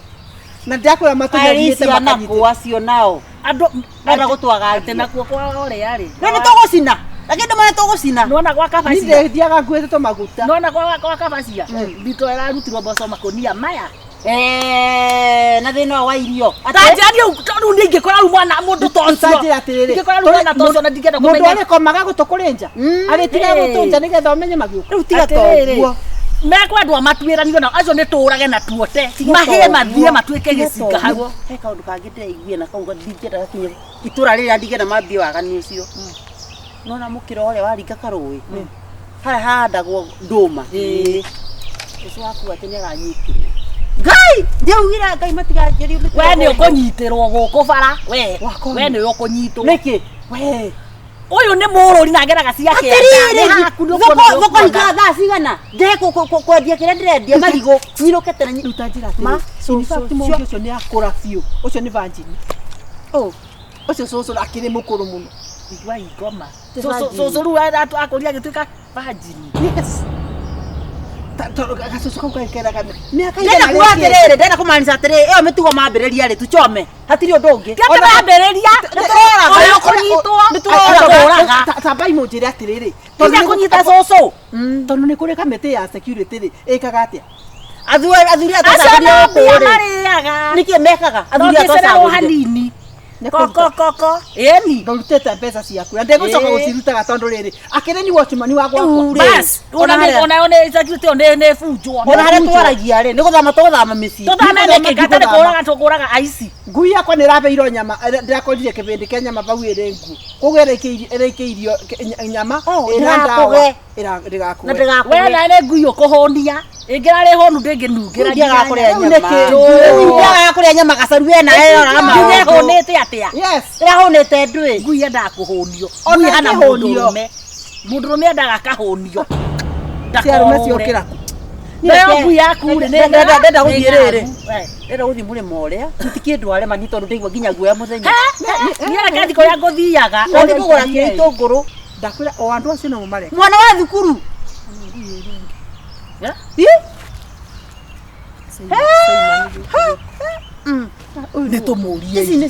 Na ndakwĩra matũnyariĩte makanyitĩte. Acio nao. Andũ menda gũtwagagia. Atĩ nakuo kwa ũrĩa rĩ. No nĩ tũgũcina. Lakini ndũmane tũgũcina. Nĩwona gwa kabacia. Niĩ ndĩthiaga nguĩte tũmaguta. Nĩwona gwa kabacia. Mbito ĩrarutirwo mboco makũnia maya. Na thĩna wa irio. Ta njĩra rĩu niĩ ingĩkora rĩu mwana mũndũ ta ũcio. Ta njĩra atĩrĩrĩ. Ingĩkora rĩu mwana ta ũcio na ndingĩenda kũmenya. Mũndũ arĩkomaga gũtũ kũrĩ nja. Arĩtigaga gũtũ nja nĩgetha ũmenye magĩũka. Rĩu tiga ta ũguo. Mekwendwo matuĩranio nao acio nĩ tũũrage na tuote mahĩe mathiĩ matuĩke gĩcinga hau. He kaũndũ kangĩ ndĩraiguire na kau ndingĩenda gakinye itũra rĩrĩa ndingĩenda mambie waganu ũcio. Nĩwona mũkĩra ũrĩa waringa karũĩ harĩa hahandagwo ndũma. Ũcio waku atĩ nĩaranyitirwo. Ngai ndiaugire Ngai matiganjĩrie. We nĩ ũkũnyitĩrwo gũkũ bara we we nĩ ũkũnyitwo. Nĩkĩ? We Ũyũ nĩ mũrũri na ageraga cia kĩanda. Atĩrĩrĩ thoko hingaga thaa cigana ndehe kwendia kĩrĩa ndĩrendia marigũ nyinũke tene. Ruta njĩra atĩrĩ. In fact mũndũ ũcio nĩ akũra biũ. Ũcio nĩ virgin. Ũcio cũcũ akĩrĩ mũkũrũ mũno. Igua ingoma. Cũcũ rĩu akũria agĩtuĩka virgin. Yes. Gacũcũ kau gakeraga mĩaka Ndĩrenda kuga atĩrĩrĩ, ndĩrenda kũmaanisha atĩrĩrĩ, ĩyo mĩtugo mambĩrĩria rĩ tuchome. Hatirĩ ũndũ ũngĩ. Ti atĩ mambĩrĩria. Ũyũ ũkũnyitwo. Nĩ tũroraga. Tambai mũnjĩre atĩrĩrĩ. Tiga kũnyita cũcũ. Tondũ nĩ kũrĩ kamĩtĩ ya security rĩ ĩkaga atĩa? Athuri Acio no mbia marĩaga. Nĩkĩ mekaga? Athuri atocagũrire hanini. Koko koko. Ĩni. Ndũrutĩte mbeca ciaku na ndĩgũcoka gũcirutaga tondũ rĩrĩ akĩrĩ ni watchman wa gwakwa. Bas. Ona nĩ security ĩyo nĩ bunjwo. Ona harĩa twaragia rĩ nĩ gũthama tũgũthama mĩciĩ. Tũthame nĩkĩ gatarĩ kũraga tũkũraga aici. Ngui yakwa nĩ ĩrabeirwo nyama ndĩrakorire kĩbĩndĩ kĩa nyama bau ĩrĩ nguo. Koguo ĩrĩkĩirio nyama ĩna ndawa ndĩgakũge. We na nĩ ngui ũkũhũnia. Ĩngĩrarĩ hũnu ndĩngĩnungĩra. Ndiagaga kũrĩa nyama. Ndiagaga kũrĩa nyama gacaru we na ĩroraga maũndũ. Ngui ĩhũnĩte atĩa? Yes. Ĩrahũnĩte ndũĩ. Ngui yendaga kũhũnio. Ngui hana mũndũrũme. Mũndũrũme endaga akahũnio. Cia arũme ciokĩra kũ? Nayo ngui yaku rĩ ndenda gũthiĩ rĩrĩ. Ndenda gũthiĩ mũrĩmo ũrĩa. Gũtikĩndware mani tondũ ndaigua nginya guoya mũthenya. Niĩ reke thiĩ kũrĩa ngũthiaga. Ũthiĩ kũgũra gĩtũngũrũ. Ndakwĩra o andũ acio no mareka. Mwana wa thukuru. Nĩ tũmũrie. Ici nĩ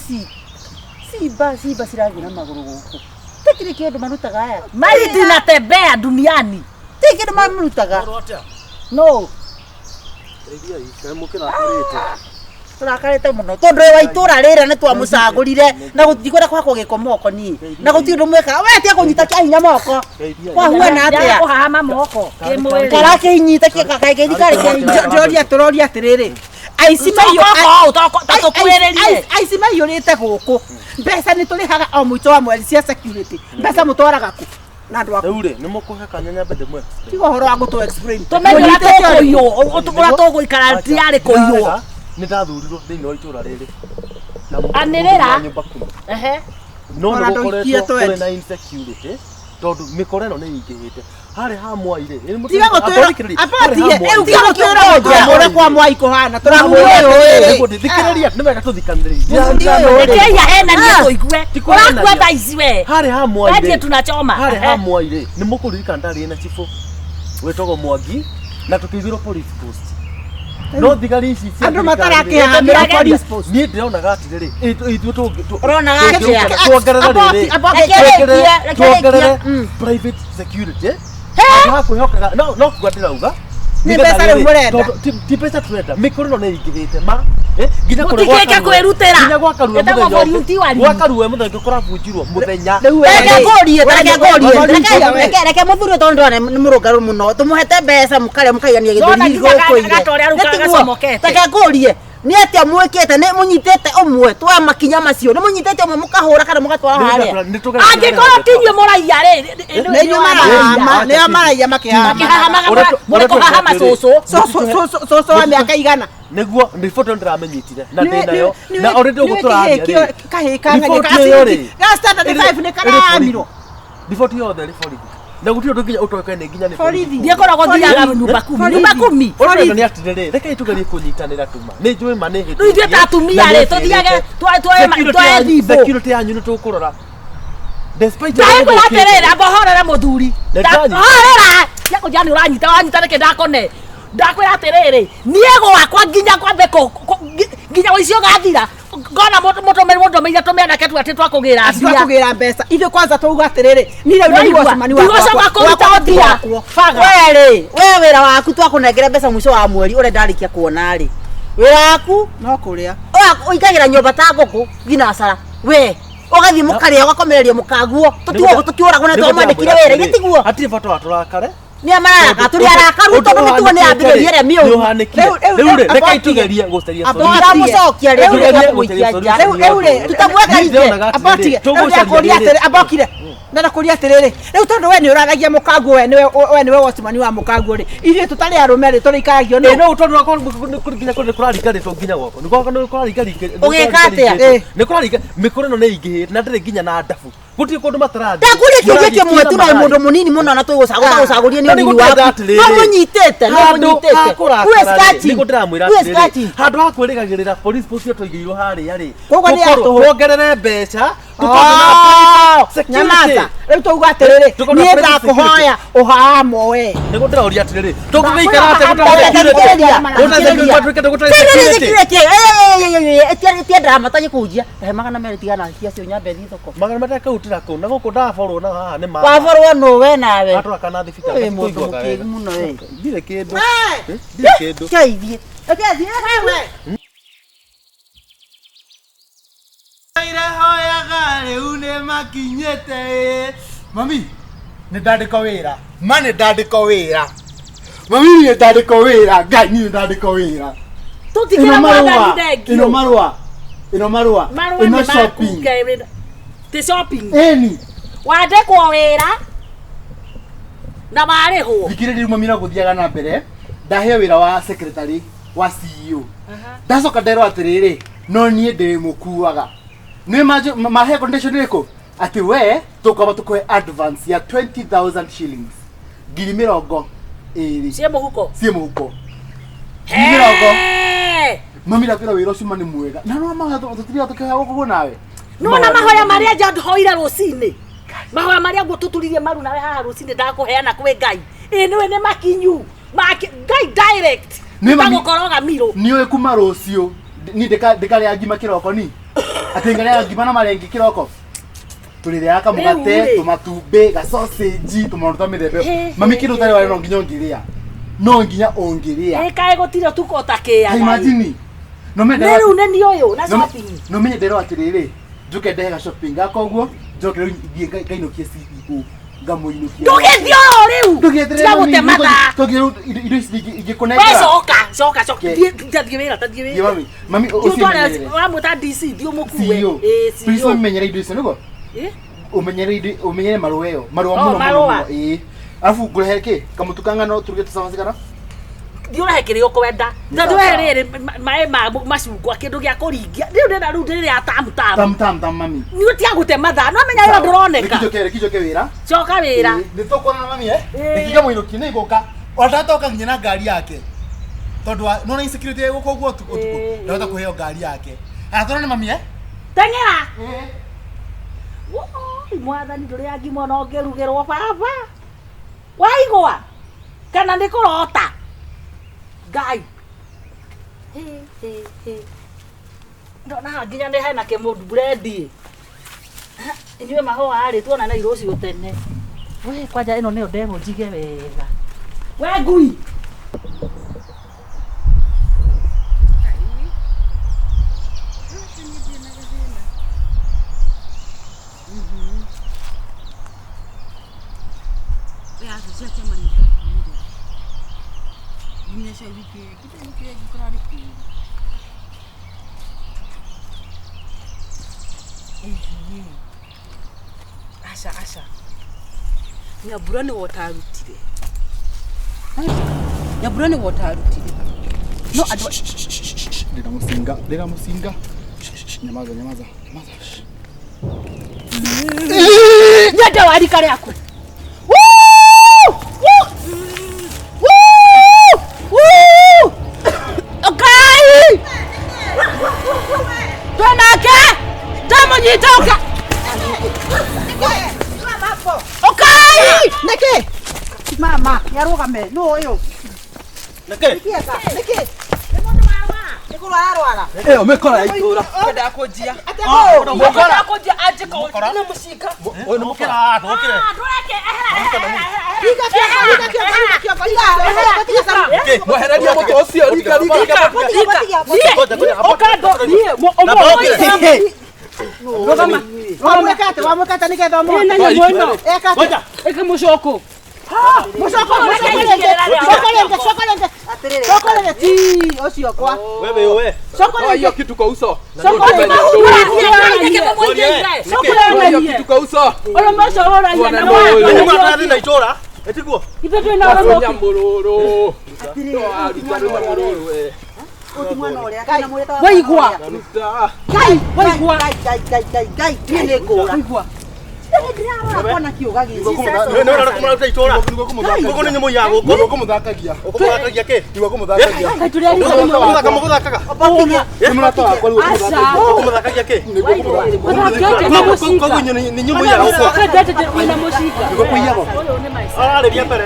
cimba cimba cirathiĩ na magũrũ gũkũ. Tikiri kĩndũ marutaga aya. Maiti natembea duniani. Ti kĩndũ marutaga. No. Tũrakarĩte mũno tondũ wa itũra rĩrĩa nĩ twamũcagũrire na gũtikwenda kwakwo gĩko moko niĩ na gũtirĩ ũndũ mwĩkaga we tiga kũnyita kĩa hinya moko kwahuana atĩa Kũhahama moko kĩmwĩrĩ. karakĩnyita kĩgakagĩthi karĩ kĩa hinya. Ndĩroria tũroria atĩrĩrĩ aici aici maiyũrĩte gũkũ mbeca nĩ tũrĩhaga o mũico wa mweri cia security mbeca mũtwaraga kũ na andũ aku Rĩu rĩ, nĩ mũkũhe kanya nyambe ndĩmwe. tiga ũhoro wa gũtũ explain. Tũmenye ũrĩa tũkũiywo, ũrĩa tũgũikara tiarĩ kũiywo. Nĩ ndathurirwo thĩinĩ wa itũra rĩrĩ. Na Anĩrĩra. nyũmba kumi. Ehe. No nĩ Ona ndũikie gũkoretwo kũrĩ twendi. na insecurity tondũ mĩkora ĩno nĩ ĩingĩhĩte. Harĩ ha Mwai rĩ, Tiga gũtwĩra abatie rĩu tiga gũtwĩra ũrĩa ũrĩa kwa Mwai kũhana tũramwĩra atĩrĩrĩ Thikĩrĩria, nĩ wega tũthikanĩrĩrie. Rekei ahenanie tũigue. Ũrakua thaa ici we. Harĩ ha Mwai Wendie rĩ, tunachoma. harĩ ha Mwai rĩ, nĩ mũkũririkana ndarĩ na cibũ wĩtagwo Mwangi na tũkĩigĩrwo police post. No thigari ici cia Andũ thirikari rĩ, matarakĩhamĩra police post. Niĩ ndĩronaga atĩrĩrĩ, ithuĩ Ũronaga atĩa? tuongerere rĩrĩ, Reke rĩkie, reke tuongerere rĩkie. private security handũ ha kwĩhokaga no no kuga ndĩrauga Nĩ nĩgetha mbeca rĩu rĩrĩ, mũrenda. tondũ ti mbeca tũrenda mĩkoro ĩno nĩ ĩingĩhĩte ma nginya kũrĩ Mũtikĩke gwa Karue- kwĩrutĩra. nginya gwa Karue Ĩtagwo mũthenya ũngĩ- volunteering. gwa Karue mũthenya ũngĩ kũrabunjirwo mũthenya Rĩu we Reke rĩ, ngũrie, reke ngũrie, we reke mũthuri ũyũ tondũ ndĩrona nĩ mũrũngarũ mũno tũmũhete mbeca mũkarĩa mũkaigania Ndona gĩthũri nginya gũkũ ire. gatoria rĩu Nĩ tiguo? gacomokete. Reke ngũrie nĩ atĩa mwĩkĩte nĩ mũnyitĩte ũmwe twa makinya macio nĩ mũnyitĩte ũmwe mũkahũra kana mũgatwara harĩa Angĩkorwo ti inyuĩ mũraiya rĩ, nĩ inyuĩ marahama nĩo maraiya makĩhama makĩhahamaga mũrĩ kũhahama cũcũ. Cũcũ wa mĩaka igana nĩguo riboti ĩyo ndĩramenyitire na ndĩ nayo na already ũguo tũraria rĩ kahĩ kang'ania riboti ĩyo rĩ ga standard 5 nĩ karamirwo riboti yothe rĩ borithi na gũtirĩ ũndũ nginya ũtoĩkaine nginya nĩ Borithi. Niĩ ngoragwo thiaga nyumba kumi. Nyumba kumi. Ũrenda nĩ atĩrĩrĩ, rekei tũgerie kũnyitanĩra tuma. Nĩ njũĩ ma nĩ Rĩu ithuĩ ta atumia rĩ, tũthiage twoe thimũ. Security yanyu nĩ tũkũrora. Despite Ndakwĩra atĩrĩrĩ, amba horera mũthuri. Nĩ ndanyita. Horera! Tiga kũnjĩra nĩ ũranyita, wanyita nĩkĩ ndakone. Ndakwĩra atĩrĩrĩ, niĩ gwakwa nginya kwambe nginya ũici ũgathira. Ngona mũndũmĩire tũmĩanake tu atĩ twakũgĩra mbia. twakũgĩra mbeca ithuĩ kwanza twauga atĩrĩrĩ niĩ rĩu nĩ Waigua? watchman wakwa Ndigũcoka kũruta ũthia. Baga. We rĩ we wĩra waku twakũnengera mbeca mũico wa mweri ũrĩa ndarĩkia kuona rĩ wĩra waku no kũrĩa ũingagĩra nyũmba ta ngũkũ thinacara we ũgathiĩ mũkarĩa ũgakomereria mũkaguo tũtiũragwo nĩ twamwandĩkire wĩra ithe tiguo Hatirĩ bata wa tũrakare. nĩ mararaka tũrĩ arakaru tondũ mĩtugo nĩ yambĩrĩria ĩrĩa mĩũru Rĩu rĩ, rekei tũgerie gũcaria solution. tũtiramũcokia rĩ Tũgerie tũkũikia gũcaria nja rĩu rĩu rĩ Tũtamweka Niĩ ndĩronaga atĩrĩrĩ, abokire rĩu tũgũcaria ndakũria rĩrĩ. atĩrĩ abokire ndakũria atĩrĩrĩ rĩu tondũ we nĩ ũraragia mũkaguo we nĩwe we nĩwe watchman wa mũkaguo rĩ ithuĩ tũtarĩ arũme rĩ tũrĩikaragio Ĩ nũ no tondũ akorwo nginya kũrĩ kũraringarĩtwo nginya gwakwa. Nĩ gwakwa nĩ kũraringarĩtwo. Ũgĩka atĩa? Nĩ kũraringa mĩkoro ĩno nĩ ĩingĩhĩte na ndĩrĩ nginya na ndabu. Gũtirĩ kũndũ matarathiĩ. ndakũria kĩũria kĩmwe tu no mũndũ mũnini mũno na tũgũcagũria nĩ ũnini waku no mũnyitĩte no mũnyitĩte Who is catching? nĩguo ndĩramwĩra Who is atĩrĩrĩ catching? handũ ha kwĩrĩgagĩrĩra police post ĩyo tũigĩirwo harĩa rĩ Koguo nĩ ya tũkorwo- tũhũ. tuongerere mbeca tũkorwo na private security. nyamaza rĩu twauga atĩrĩrĩ Tũkorwo na niĩ private ndakũhoya ũhahamo we nĩguo ndĩroria atĩrĩrĩ tũngĩgĩikara atĩa gũtarĩ security? Gũtarĩ security, gũtarĩ security. Tia drama tagĩkũnjia he 200 tigana cia cio nyambe thiĩ thoko Magana matatũ kautĩra kũu na gũkũ ndaborwo na haha nĩ ma waborwo nũ we nawe Atwara kana thibitarĩ Wĩ mũndũ tũiguaga mũkĩgu wega. mũno we Ndirĩ kĩndũ ndirĩ kĩndũ keithie Reke thiĩ. Irehoyaga rĩu nĩ makinyĩte ĩ. Mami, nĩ ndandĩkwo wĩra. Ma nĩ ndandĩkwo wĩra. Mami nĩ ndandĩkwo wĩra. Ngai nĩ ndandĩkwo wĩra. Tũtikĩra Ĩno marũa. mwathani thengio. Ĩno marũa. Ĩno marũa. Marũa Ĩno nĩ maku shopping. Ngai, ti shopping. Ĩni. Wandĩkwo wĩra na warĩhwo. Thikĩrĩria rĩu mami no gũthiaga na mbere. Ndaheo wĩra wa secretary wa CEO. Ndacoka nderwo atĩrĩrĩ, no niĩ ndĩmũkuaga. Nĩ mahe condition ĩrĩkũ? Atĩ we tũkwamba tũkũhe advance ya 20,000 shillings. 20,000. Ciĩ mũhuko. Ciĩ mũhuko. 20,000. Hey! Mami ndakwĩra wĩra ũcio ma nĩ mwega. Na no mawatho tũtiriga tũkĩhoya gũkũ nawe. Nona mahoya marĩa nja hoire rũcinĩ. Mahoya marĩa ngũtũturirie maru nawe haha rũcinĩ ndakũheana kwĩ Ngai. Ĩ nĩwe nĩ makinyu. Ngai direct. Nĩ mami- Gũkoroga mirũ. Nĩ ũĩ kuma rũciũ ni ndĩkarĩa ngima kĩroko ni atĩ ngarĩa ngima na marenge kĩroko tũrĩrĩaga kamũgate Rĩu rĩ. tũmatumbĩ gacocenji tũmaũndũ twa mĩthemba ĩyo. Hĩ, Mami hĩ, kĩndũ hĩ. ũtarĩ warĩa no nginya ũngĩrĩa, no nginya ũngĩrĩa. Ĩ kaĩ gũtirĩ ũtukũ ũtakĩaga. Ta imagine no menye Nĩ rĩu nĩ niĩ ũyũ na shopping. No menye nderwo atĩrĩrĩ, njoke ndehe ga shopping gaka ũguo, njoke rĩu thiĩ ngainũkie CEO, ngamũinũkia. Ndũgĩthiĩ oro rĩu. Ndũgĩeterere Tiga mami, gũte mathaa. tũgĩ rĩu indo ici We ingĩkũnengera. coka, coka, coka. Ke. Thiĩ tathiĩ wĩra, tathiĩ Thiĩ wĩra. mami, mami Thiĩ ũtware ũcimenyerere. wamwĩta DC, thiĩ ũmũkue. CEO. Ĩ, Please CEO. ũmenyere indo icio nĩguo? Ĩ? Ũmenyere indo, ũmenyere marũa ĩyo, marũa Oh, mũno mũno marũa. mũno. Ĩĩ. Arabu ngũrehe kĩ? Kamũtu ka ngano turuge tũcabaci kana? Thiĩ ũrehe kĩrĩa ũkwenda. Nĩ Na sawa. ndũrehe rĩrĩ maĩ ma macungwa, kĩndũ gĩa kũringia. Rĩu ndĩna rĩu ndĩrĩa tamu tamu. Tam tam tam mami. Nĩ ũtiga gũte mathaa. No menya wĩra ndũroneka. Reke njoke wĩra. Coka wĩra. Ĩĩ, nĩ tũkuonana mami eh? Reke ngamũinũkie nĩ ngũka. Ona ndatoka nginya na ngari yake. Tondũ wa nona insecurity ĩ gũkũ ũguo ũtukũ ũtukũ. Ndahota kũheo ngari yake. Aya tuonane mami eh? Teng'era. Woi, mwathani ndũrĩa ngima ona ũngĩrugĩrwo baba. Waigua? Kana nĩ kũrota? Ngai. Hĩ, hĩ, hĩ. Ndona haha nginya nĩ hena kĩmũndũ brendi. Inyuĩ mahũa rĩ, tuonane rũciũ tene. We kwanja ĩno nĩyo ndegwa njige wega. We ngui. Aca aca, Nyambura nĩwe ũtarutire, Nyambura nĩwe ũtarutire, no andũ Ndĩna mũcinga, ndĩna mũcinga. Nyamaza, nyamaza, nyamaza. Nyende wa rika rĩaku. Woo! Woo! Woo! Woo! Ngai! Twĩnake! Ndamũnyita ũka! Ũkai! Nĩkĩ? Mama, nĩarũgame. Nũ ũyũ? Nĩkĩ? Nĩkĩ? Nĩkĩ? Nĩ kũrwara arwara. Ĩyo mĩkora ya itũra. Kwenda kũnjia. Atĩa kũ? Kwenda kũnjia anjĩka na mũcinga. Ũyũ nĩ mũkora, ndũkĩre. Ndũreke, ehera, ehera, ehera. Rika kĩongo, rika kĩongo, rika kĩongo, rika kĩongo, tiga saru. Mwehereria mũtũ ũcio, rika rika rika. Ũka ndo niĩ ũmwe. Rũgama. Wamwĩka atĩa? Wamwĩka atĩa nĩgetha ũmũhote? Ĩna nyamũ ĩno. Eka atĩa? Ĩka mũcoko. Mũcoko, mũcoko rĩngĩ, coko rĩngĩ, coko rĩngĩ. Coko rĩngĩ, ti ũcio kwa. Wewe wewe. Coko Toa hiyo rĩngĩ. kitu kwa uso. Coko rĩngĩ. Toa hiyo kitu kwa uso. Ũyũ mũco ũragia na Nĩ mwana na itũra. Etiguo. Ithuĩ twĩna ũrũmwe. Nyamũrũrũ. Toa ruta nyamũrũrũ we. Ũti mwana ũrĩa, kana mwĩrĩ Waigua. Ruta. Ngai, waigua. Ngai, Ngai, Ngai, Ngai, Ngai, niĩ nĩ ngũra. Waigua. Ndĩrarora kuona kĩũga gĩkĩ. Nĩ ũrona kũmũruta itũra. Gũkũ nĩ nyamũ ya gũkũ. Nĩguo kũmũthakagia. Ũkũmũthakagia kĩ? Nĩguo kũmũthakagia. Ngai tũrĩ arigũ. Mũthaka mũgũthakaga. Nĩ mũrata wakwa rĩu Aca. Ũkũmũthakagia kĩ? Nĩguo kũmũthakagia. Ũthakĩte na mũcinga. Koguo nĩ nyamũ ya gũkũ. Ũkendete wĩna mũcinga. Nĩguo kũiyagwo. Ararĩria mbere.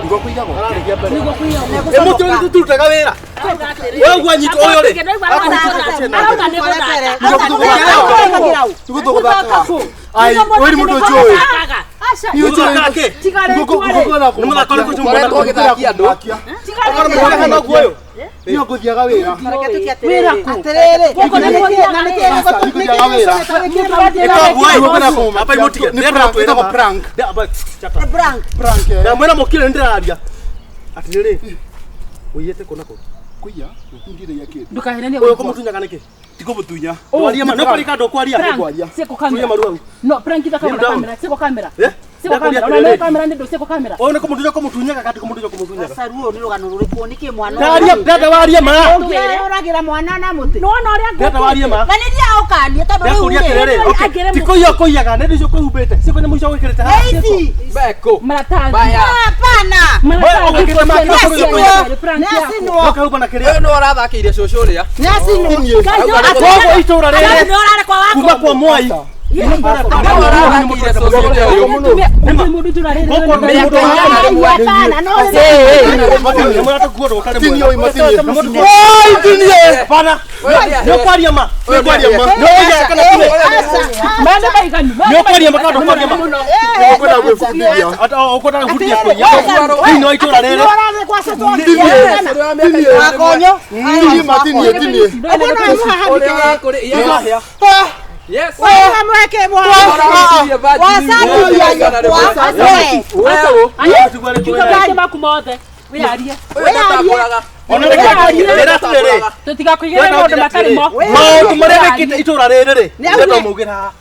Nĩguo kũiyagwo. Ararĩria mbere. Nĩguo kũiyagwo. Ĩ mũtĩ ũyũ tũrutaga wĩra. Wewe ũguo anyitwo ũyũ rĩ. Arauga nĩ gũthaka. Nĩguo tũgũthakaga. Ai, ũyũ nĩ mũndũ njũĩ. Nĩ ũnjũĩ. Mũthakaga kĩ? Nĩ mũthako ũrĩkũ ũcio Ũkoretwo ũgĩthakia andũ. Okorwo mũthakaga noguo ũyũ. Niĩ ngũthiaga wĩra. Wĩra kũ? Atĩrĩrĩ, Gũkũ nĩ na nĩkĩ Nĩngũthiaga wĩra. Ĩka ũguo ĩ. Amba imũtige. Nĩ prank, ĩtagwo prank. Prank. Prank, eh. Ndamwĩra mũkire nĩ ndĩraria. Atĩrĩrĩ. Ũiyĩte kũ na kũ? Kũiya? Ndiraiya kĩndũ. Ndũkahenanie Ũyũ waigua. ũkũmũtunyaga nĩkĩ? Tikũmũtunya. Ndwaria ma. Nĩ ũkwaria kana ndũkwaria? Ndũkwaria. Ciĩko kamera. Turia maru hau. No, prank ithakagwo na Kneel down. kamera, ciĩko kamera. Eh? Ciĩko kamera. Ona no kamera nĩ ndũ, ciĩko kamera. Ũyũ nĩ kũmũtunya kũmũtunyaga kana ti kũmũtunya kũmũtunyaga? Gacaru ũyũ nĩ rũgano rũrĩkũ? Nĩkĩ mwana Ndaria ndenda warie ma. Ũngĩũragĩra mwana na mũtĩ. Nĩwona ũrĩa Ndenda warie ma. Na nĩ thiaga ũkanie tondũ rĩu Ndakũria rĩ. atĩrĩrĩ. Okay. Angĩrĩ Ti kũiya ũkũiyaga, nĩ icio ũkũhumbĩte. Ciĩko nyamũ icio wĩkĩrĩte haha. Nĩ ici. Beko. Maratathi. Baya. Hapana. Maratathi. Wewe ũgĩkĩrĩte make Ciana, prank Nĩ yaku. acinwo. Ũkahumba na kĩrĩa. Ũyũ nĩ ũrathakĩire cũcũ ũrĩa. Nĩ acinwo. Koguo itũra rĩrĩ Nĩ ũrarĩ kwa wako. kuma kwa Mwai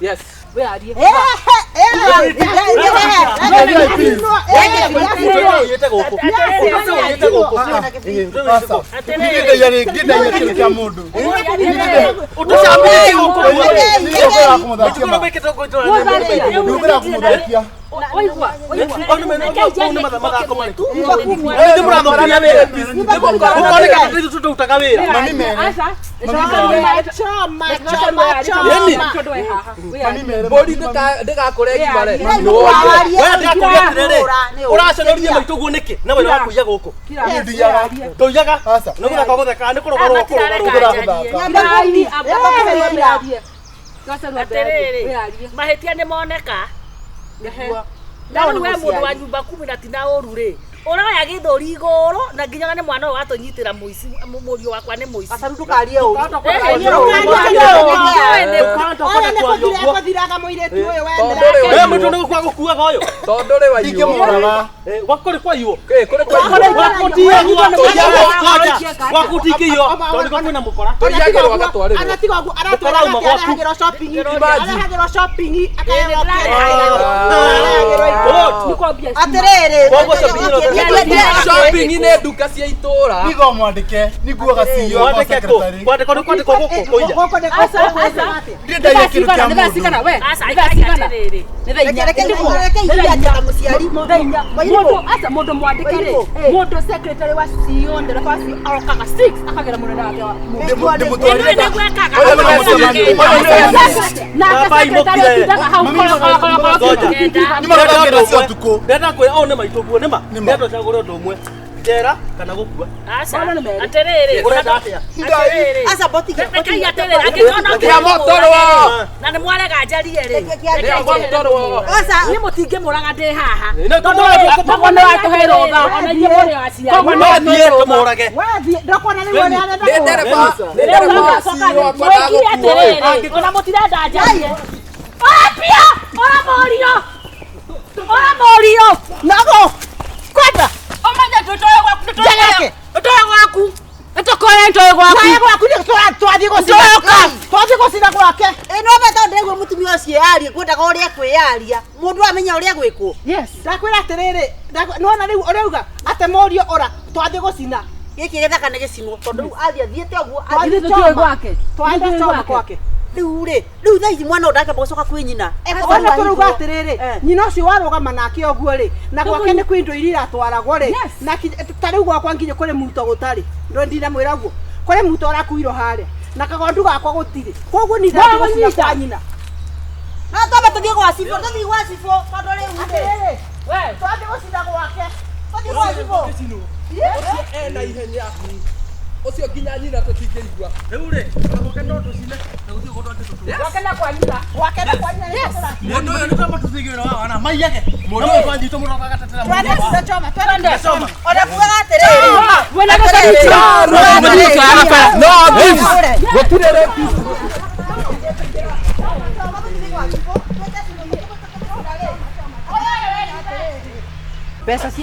Yes. Mahetia nĩ moneka na rĩu we mũndũ wa nyumba kumi na tina ũru rĩ ũroya gĩthũri igũrũ na nginya nĩ mwana ũyũ watũnyitĩra mũici mũriũ wakwa nĩ mũici. Gacaru ndũkarie ũru. Ekũthiraga mũirĩtu ũyũ we mũndũ nĩ gũkua gũkuaga ũyũ tondũ rĩ waiywo gwaku rĩ kwaiywo kũrĩ kwaiywo gwaku tingĩiywo tondũ nĩ kwĩna mũkora tũiyagĩrwo agatwarĩrwo anatiga ũguo aratwarĩrwo shopping arehagĩrwo shopping akaheo atĩrĩrĩ shopping nĩ nduka cia itũra nigo mwandĩke niguaga CEO wa secretary kwandĩkwo nĩ kwandĩkwo gũkũ kũiya ndĩndagia kĩndũ kĩa mũndũ mũndũ mwandĩke rĩ mũndũ secretary wa CEO ndereba wa CEO arokaga 6 akagera mũnene wake wa ndenda kwĩra ũũ nĩ maitũ guo nĩma ndenda ũcagũre ũndũ ũmwe njera kana gũkua atĩrĩrĩ ũrenda atĩa aca botiga rekei atĩrĩrĩ angĩkorwo kĩa na nĩ mwarega njarie rĩ niĩ mũtingĩmũraga ndĩ haha tondũ nĩ watũhe rũtha ona inyuĩ mũrĩ aciari koguo no thiĩ tũmũrage ndokona nĩ wone arenda nĩ ndereba mwĩkire atĩrĩrĩ ona mũtirenda njarie ora pia ora mũriũ ora mũriũ nago kwenda ũmenye tũtoe gwaku tũtoe gwaku nĩtũkoe ntoe gwaku nae gwaku nĩ twathiĩ gũcina twathiĩ gũcina gwake ĩno mbe tondũ ndĩraigua mũtumia ũcio yaria ngwendaga ũrĩa kwĩyaria mũndũ amenya ũrĩa gwĩkwo yes ndakwĩra atĩrĩrĩ nĩwona rĩu ũrauga atĩ mũriũ ora twathiĩ gũcina gĩkĩ gĩthaka nĩ gĩcinwo tondũ rĩu athiĩ athiĩte ũguo athiĩ tũtoe gwake twathiĩ choma gwake rĩu rĩ rĩu thaa ici mwana ũyũ ndakĩamba gũcoka kwĩ nyina ona tũrauga atĩrĩrĩ nyina ũcio warũgama nake ũguo rĩ na gwake nĩ kwĩ indo iria iratwaragwo rĩ na ta rĩu gwakwa nginya kũrĩ muto gũtarĩ ndinamwĩra ũguo kũrĩ muto ũrakuirwo harĩa na kagondu gakwa gũtirĩ koguo ni ndathiĩ gũcina kwa nyina no twambe tũthiĩ gwa cibũ tũthiĩ gwa cibũ tondũ rĩu rĩ twathiĩ gũcina gwake tũthiĩ gwa cibũ ena ihenya ũcio nginya nyina tũtingĩigua rĩu rĩ gwake no tũcine na gũtirĩ ũndũ angĩtũtua gwake na kwa nyina gwake na kwa nyina mũndũ ũyũ nĩ twamba tũthiĩ wĩra wa wana maiyage mũndũ ũyũ twanyitwo mũndũ agatetera twende choma twende choma ona kugaga atĩrĩrĩ wena gacaru no gũtirĩ rapist mbeca.